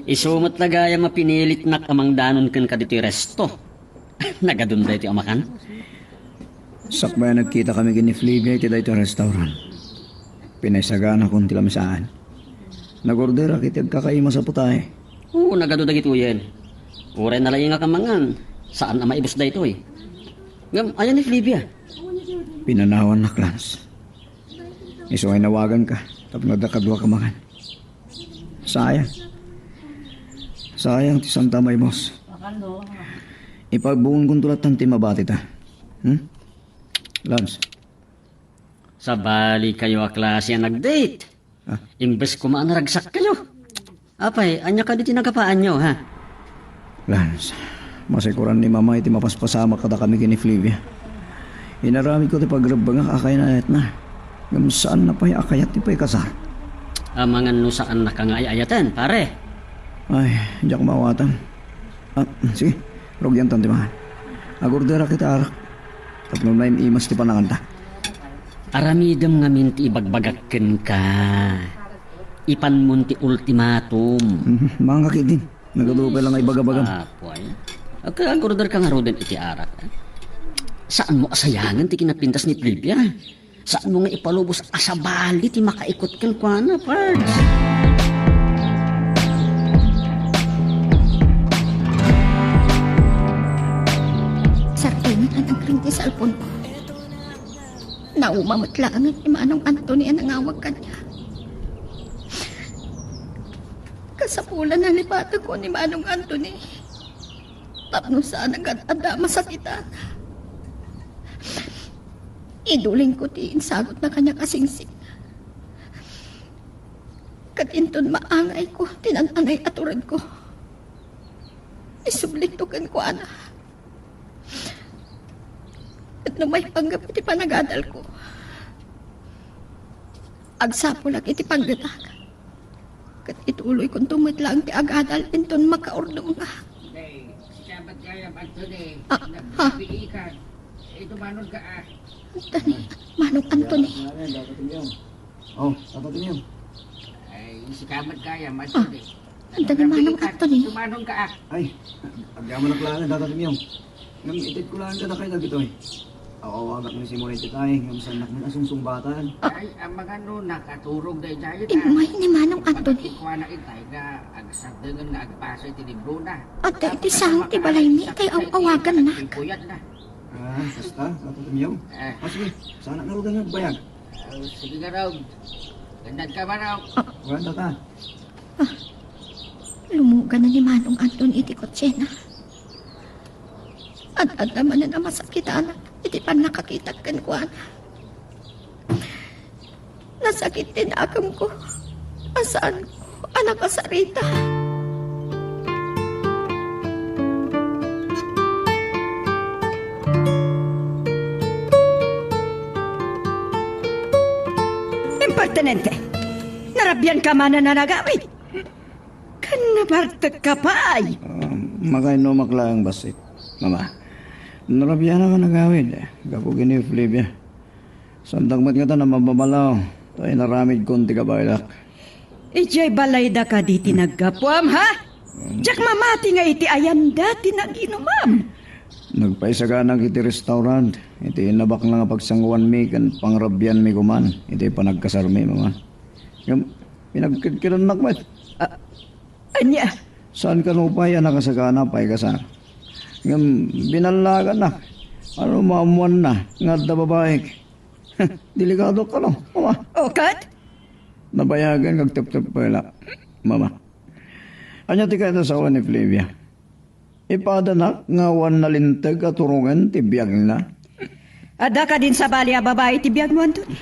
Isu met la gayam a pinilitnak a mangdanon kenka ditoy resto. Nagadun daytoy a makan? Sakbay a nagkitakami ken ni Flavia iti daytoy a restaurant, pinaisaganakon ti lamisaan. Nagorderak iti agkakaimas a putahe. Oo, nagadu dagitoyen. Uray nalaingak a mangan, saan a maibus daytoy. Ngem, ania ni Flavia? Pinanawannak, Lance. Isu ay nawaganka tapno adda kaduak a mangan. Sayang. Sayang ti saanta a maibus. Ipagbuonkonto latta ti mabatita. Hmm? Lance. Sabalikayo a klase a nag-date. Ah. Imbes koma a naragsakkayo. Apay, ania kadi ti nagapaanyo, ha? Lance, masikuran ni Mama iti mapaspasamak kadakami ken ni Flavia. Inaramidko ti pagrebbengak a kainayatna. Ngem saanna pay a kayat ti paikasar. Amangan no saannaka nga ay-ayaten, pare. Ay, diak maawatan. Ah, sige, rugiantan ti mangan. Agorderak iti arak. Tapno naim-imas ti pananganta. Aramidem ngamin ti ibagbagak kenka. Ipanmon ti ultimatum. Mhm, mangakidin. Nagadu pay la nga ibagabagam. Apo ay. Agka-order ka ngaruden iti arak, eh? Saanmo a sayangen ti kinapintas ni Flavia? Saanmo nga ipalubos a sabali ti makaikot kenkuana, Pards? Sardengen a nagring ti cellphone ko. Nauma met laengen ni Manong Anthony a nangawag kaniak. Kasapulan a lipatenko ni Manong Anthony tapno saan a gad-adda a masakitan. Idulingko ti insagutna kaniak a singsing. Ket inton maangayko ti nan-anoy a turedko, isublikto kenkuana. Ket no maipanggep iti panagadalko, agsapulak iti panggetak. Ket ituloykonto met laeng ti agadal inton makaurdumngak. Hey, sika met gayam, Anthony. Ah, ha? Nagbibiikan. Ito manon ka, ah. Anthony, Manong Anthony. Oh, Tata Timio. Ay, sika met gayam, Anthony. Ah, anda ni Manong Anthony? Ito manon ka, ah. Ay, agyamanak laeng, Tata Timio. Ngem itedko laeng kadakayo dagitoy. Aw-awagak ni Simon iti tay, ngem saannak met a sungsungbatan. Ay, amangan no nakaturog daydiay, ah. Immay ni Manong Anthony. Pagkuana itay nga agsardengen nga agbasa iti librona. Adda iti sango ti balaymi, tay aw-awagannak. Puyatna. Ah, kasta, Tata Timio. Eh. Ah, sige, saanak ngaruden nga agbayag. Ah, sige ngarud. Gandad ka, Manong. Ah. Wen, Tata. Ah, lumugana ni Manong Anton iti kotsena. Ad-adda manen a masakitanak iti pannakakitak kenkuana. Nasakit ti nakemko a saanko a nakasarita. Impertinente! Narabianka manen a nagawid! Ken nabartekka pay! Ah, makainnomak laeng bassit, Mama. Narabianak a nagawid, gapu ken ni Flavia. Saandak met ngata a mababalaw, ta inaramidkon ti kabaelak. Idiay balayda kadi ti naggapuam, ha? Diak mamati nga iti ayanda ti naginumam. Nagpaisaganak iti restaurant, iti innabak la nga pagsanguanmi ken pangrabianmi koman iti panagkasarmi, Mama. Ngem pinagkidkidannak met. A-, ania? Saan kano pay a nakasagana a paikasar. Ngem binallaganak. Ano maammuanna nga adda babaik? Delikado kano, Mama. O, ket? Nabayagan nga agteptep pay la, Mama. Ania ti kayat a sawen ni Flavia? Ipadanak nga awan nalinteg a turongen ti biagna. Adda kadin sabali a babai ti biagmo, Anthony?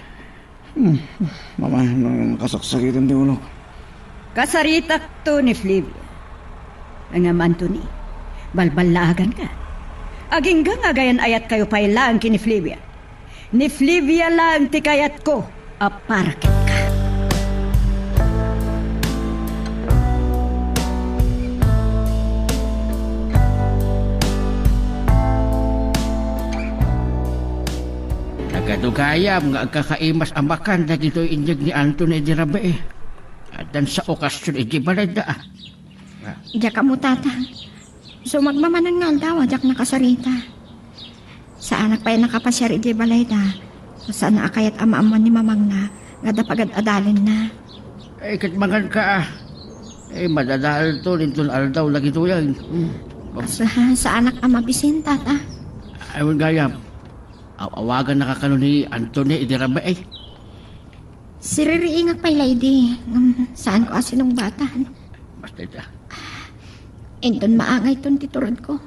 Hmm, Mama, nakasaksakitan ti ulok. Kasaritakto ni Flavia. Ngem, Anthony, balballaaganka. Agingga nga agayan-ayatkayo pay laeng ken ni Flavia. Ni Flavia laeng ti kayatko a para kenka. Nagadu gayam nga agkakaimas a makan dagitoy inyeg ni Anthony idi rabii. Addan sa okasyon idi balayda. Diak ammo, Tata. Isu met manen nga aldaw a diak nakasarita. Saanak pay nakapasiar idiay balayda. Saan a kayat a maammuan ni mamangna nga adda pagad-adalenna. Eh, ket manganka, ah. Eh, madadaelto inton aldaw dagitoy. Mm. Sa-, saanak a mabisin, Tata. Ay, wen gayam. Aw-, awagannaka kano ni Anthony idi rabii. Siririingak pay la idi. Mm, saanko a sinungbatan. Basta ita. Inton maangayton ti turodko,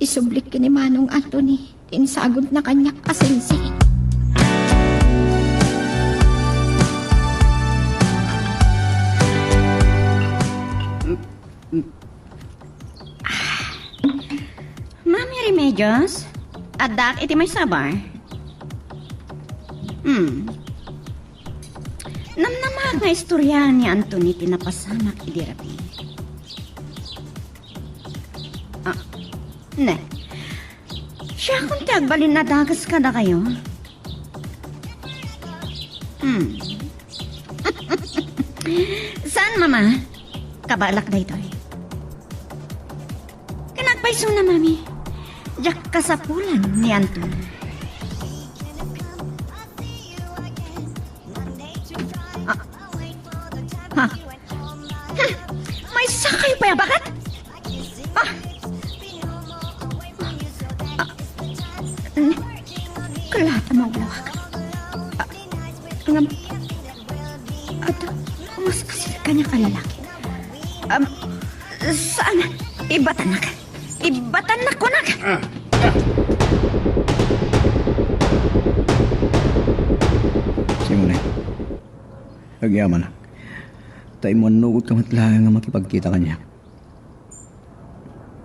isublik ken ni Manong Anthony ti insagunna kaniak a singsing. Mami Remedios, addaak iti maysa a bar. Hmm. Namnamaak nga istorya ni Anthony ti napasamak idi rabii. Ah, ne. Siakon ti agbalin a dagas kadakayo. Hmm. Saan, Mama? Kabaelak daytoy. Ken agpaysona, Mami. Diak kasapulan ni Anthony. Ah. Ha? Hmm. Maysa kayo pay a baket? Ah. Ah. Kalaat a maulawak. Ah. Ngem, adda mas kasi kaniak a lalaki. Um, saan? Ibatannak. Ibatannak, kunak! Ah, ah. Simone, agyamanak. Ta immuannugotka met laeng nga makipagkita kaniak.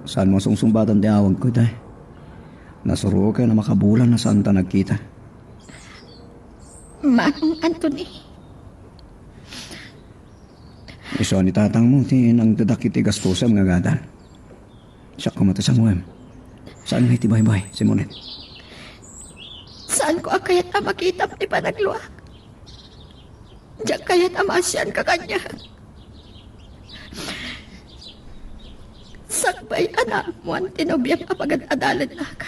Saanmo a sungsungbatan ti awagko, itay? Nasuroka a makabulan a saanta nagkita. Manong Anthony. Isu ni tatangmo ti nangdadak iti gastosem nga gadal. Siak koma ti sanguem. Saan nga iti baybay, Simonet? Saanko a kayat a makitam ti panagluak. Diak kayat a maasianka kaniak. Sakbay a naammoan ti nobiam a pagad-adalennak.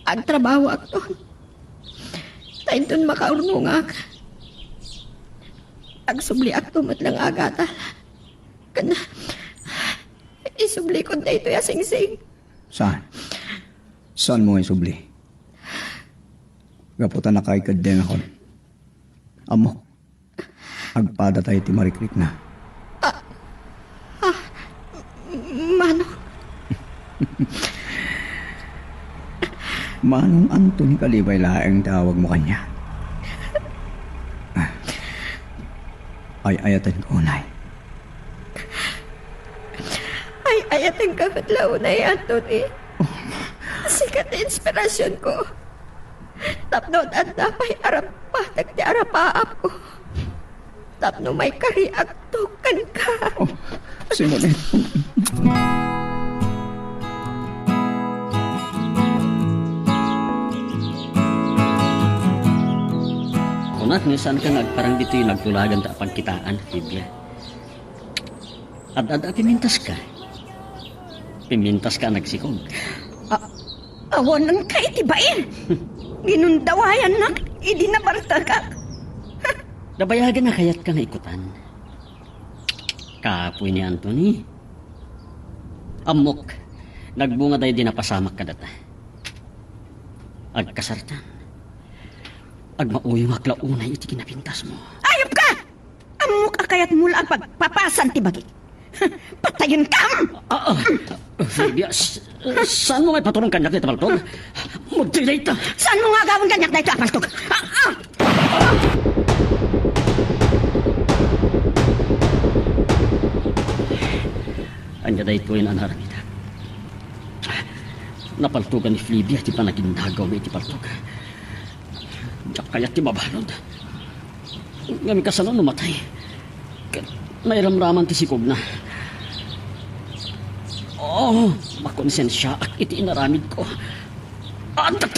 Agtrabahoakto. Ta inton makaurnongak, agsubliakto met laeng a gadal. Ken isublikon daytoy a singsing. Saan? Saanmo nga isubli? Gapu ta nakaikeddengakon. Ammok. Agpadatayo iti marikrikna. Ah, ah, Manong. Manong Anthony Kalibay laeng ti awagmo kaniak. Ah. Ay-ayatenko unay. Ay-ayatenka met la unay, Anthony. Sika ti inspirasionko. Tapno adda pay arapatek ti arapaapko. Tapno maikariakto kenka. Oh, Simonet. Kunak nga saanka nga agparang ditoy nagtulaganta a pagkitaan, Flavia. Ad-adda a pimintaska. Pimintaska a nagsikog. A-, awananka iti bain. Ginundawayannak idi nabartekak. Nabayagan a kayatka nga ikutan. Kapoy ni Anthony. Ammok, nagbunga daydi napasamak kadata. Agkasartan. Agmauyongak la unay iti kinapintasmo. Ayupka! Ammok a kayatmo la a pagpapasan ti bagik. Patayenkam! Ah, ah, Flavia, s-, saanmo nga ipaturon kaniak dayta a paltog? Mudtoy dayta! Saanmo nga agawon kaniak dayta a paltog? Ah, ah! Ania daytoy a naaramidek? Napaltogan ni Flavia ti panaginagawmi iti paltog. Diak kayat ti mabalud. Ngem kasano no matay? Ket nairamraman ti sikogna. Oh, makonsensiaak iti inaramidko. Antak!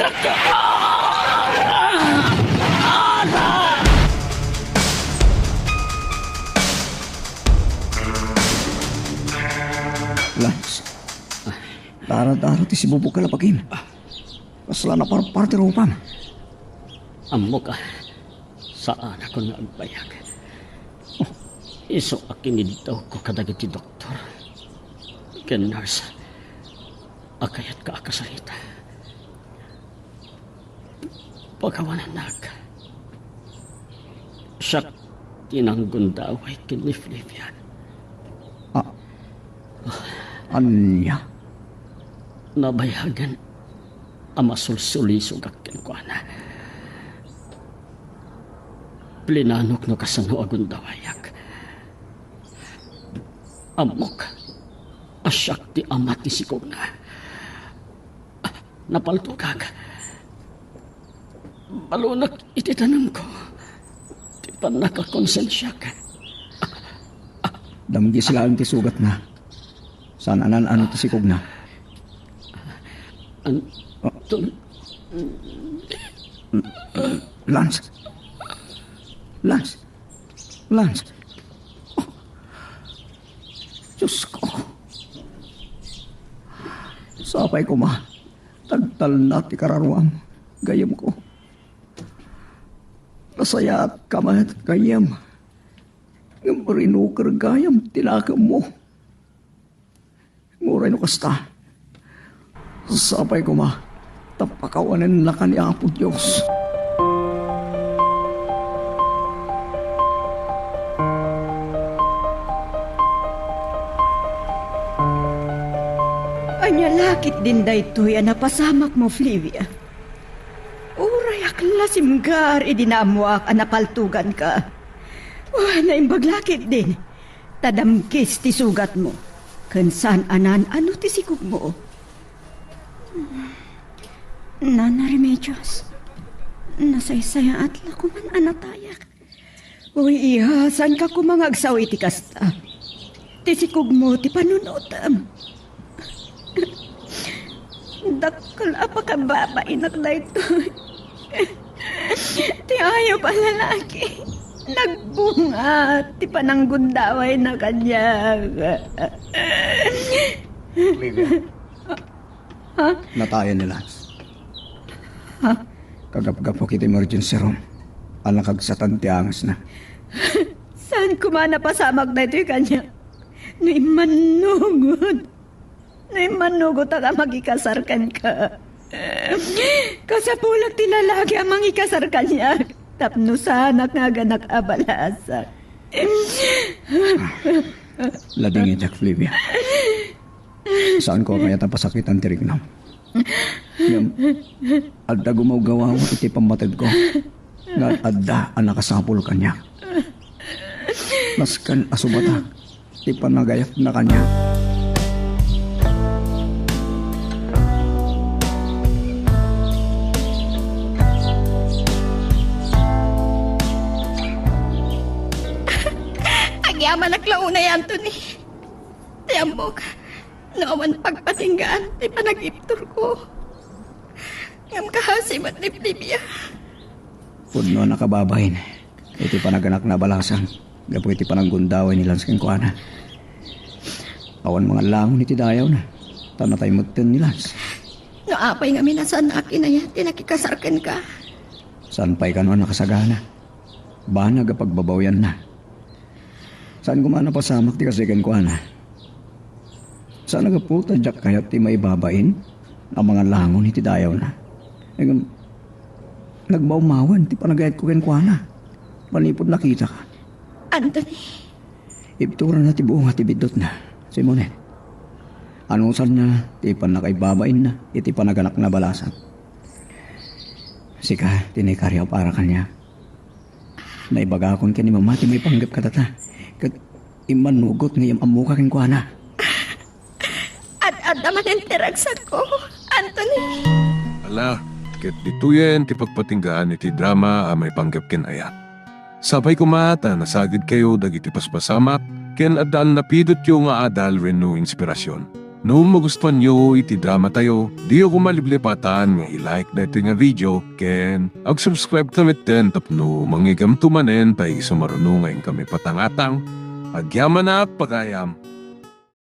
Lance, dara-dara ti sibubok a labakim. Kasla naparpar ti rupam. Ammok a saanakon nga agbayag. Isu a kiniddawko kadagiti doktor ken nurse a kayatka a kasarita. Pakawanannak. Siak ti nanggundaway ken ni Flavia. Ah, ania? Nabayagen a masulsulisogak kenkuana. Plinanok no kasano a gundawayak. Ammok a siak ti ama ti sikogna. Napaltogak. Balonak iti tanemko ti pannakakonsensiak. Damgis laeng ti sugatna. Saan a naan-ano ti sikogna. An-, Ah. Ton-, Lance. Lance. Lance. Oh. Diyos ko. Sapay koma, tagtalna ti kararuam, gayyemko. Nasayaatka met, gayyem. Ngem rinuker gayam ti nakemmo. Uray no kasta, sapay koma ta pakawanennaka ni Apo Dios. Ania la ketdin daytoy a napasamakmo, Flavia? Uray ak la simgar idi naammoak a napaltoganka. Wen, naimbag la ketdin ta damgis ti sugatmo ken saan a naan-ano ti sikogmo. Nana Remedios, nasaysayaat la koman a natayak. Uy, iha, saanka koma nga agsao iti kasta? Ti sikogmo ti panunotem. Dakkel a pakababainak daytoy. Ti ayup a lalaki, nagbunga ti pananggundawayna kaniak. Olivia. Ha? Natayen ni Lance. Ha? Kagapgapok iti emergency room a nakagsatan ti angesna. Saan koma a napasamak daytoy kaniak? No immannugot, no immannugotak a mangikasar kenka, kasapulak ti lalaki a mangikasar kaniak tapno saanak nga aganak a balasak. Ladingit, Jack Flavia. Saanko a kayat a pasakitan ti riknam. Ngem, adda gumawgawaw iti pammatedko nga adda a nakasapul kaniak. Nasken a subatak ti panagayatna kaniak. Agyamanak la unay, Anthony. Ti ammok, no awan pagpatinggaan ti panagibturko. Ngem kaasi met ni Flavia. Pudno a nakababain iti panaganakna a balasang gapu iti pananggundaway ni Lance kenkuana. Awan mangallangon iti dayawna, ta natay metten ni Lance. No apay ngamin a saanak a kinayat ti nakikasar kenka? Saan pay kano a nakasagana? Banag a pagbabawianna. Saan koma a napasamak ti kasi kenkuana. Saan a gapu ta diak kayat ti maibabain a mangallangon iti dayawna. Ngem, Nagmawmawen ti panagayatko kenkuana manipud nakitaka. Anthony. Ibturana ti bunga ti biddutna, Simonet. Anusanna ti pannakaibabainna iti panaganakna balasang. Sika ti naikariaw para kaniak. Naibagakon ken ni Mama ti maipanggep kadata, ket immanugot nga im-ammoka kenkuana. Ad-adda manen ti ragsakko, Anthony. Ala, ket ditoyen ti pagpatinggaan iti drama a maipanggep ken ayat. Sapay koma ta nasagidkayo dagiti paspasamak ken adda napidotyo nga adal wenno inspirasyon. No magustuanyo iti dramatayo, diyo koma liplipatan nga i-like daytoy nga video ken ag-subscribe ta metten tapno mangigamto manen ta isu maruno nga inkami patangatang. Agyamanak, pagayam!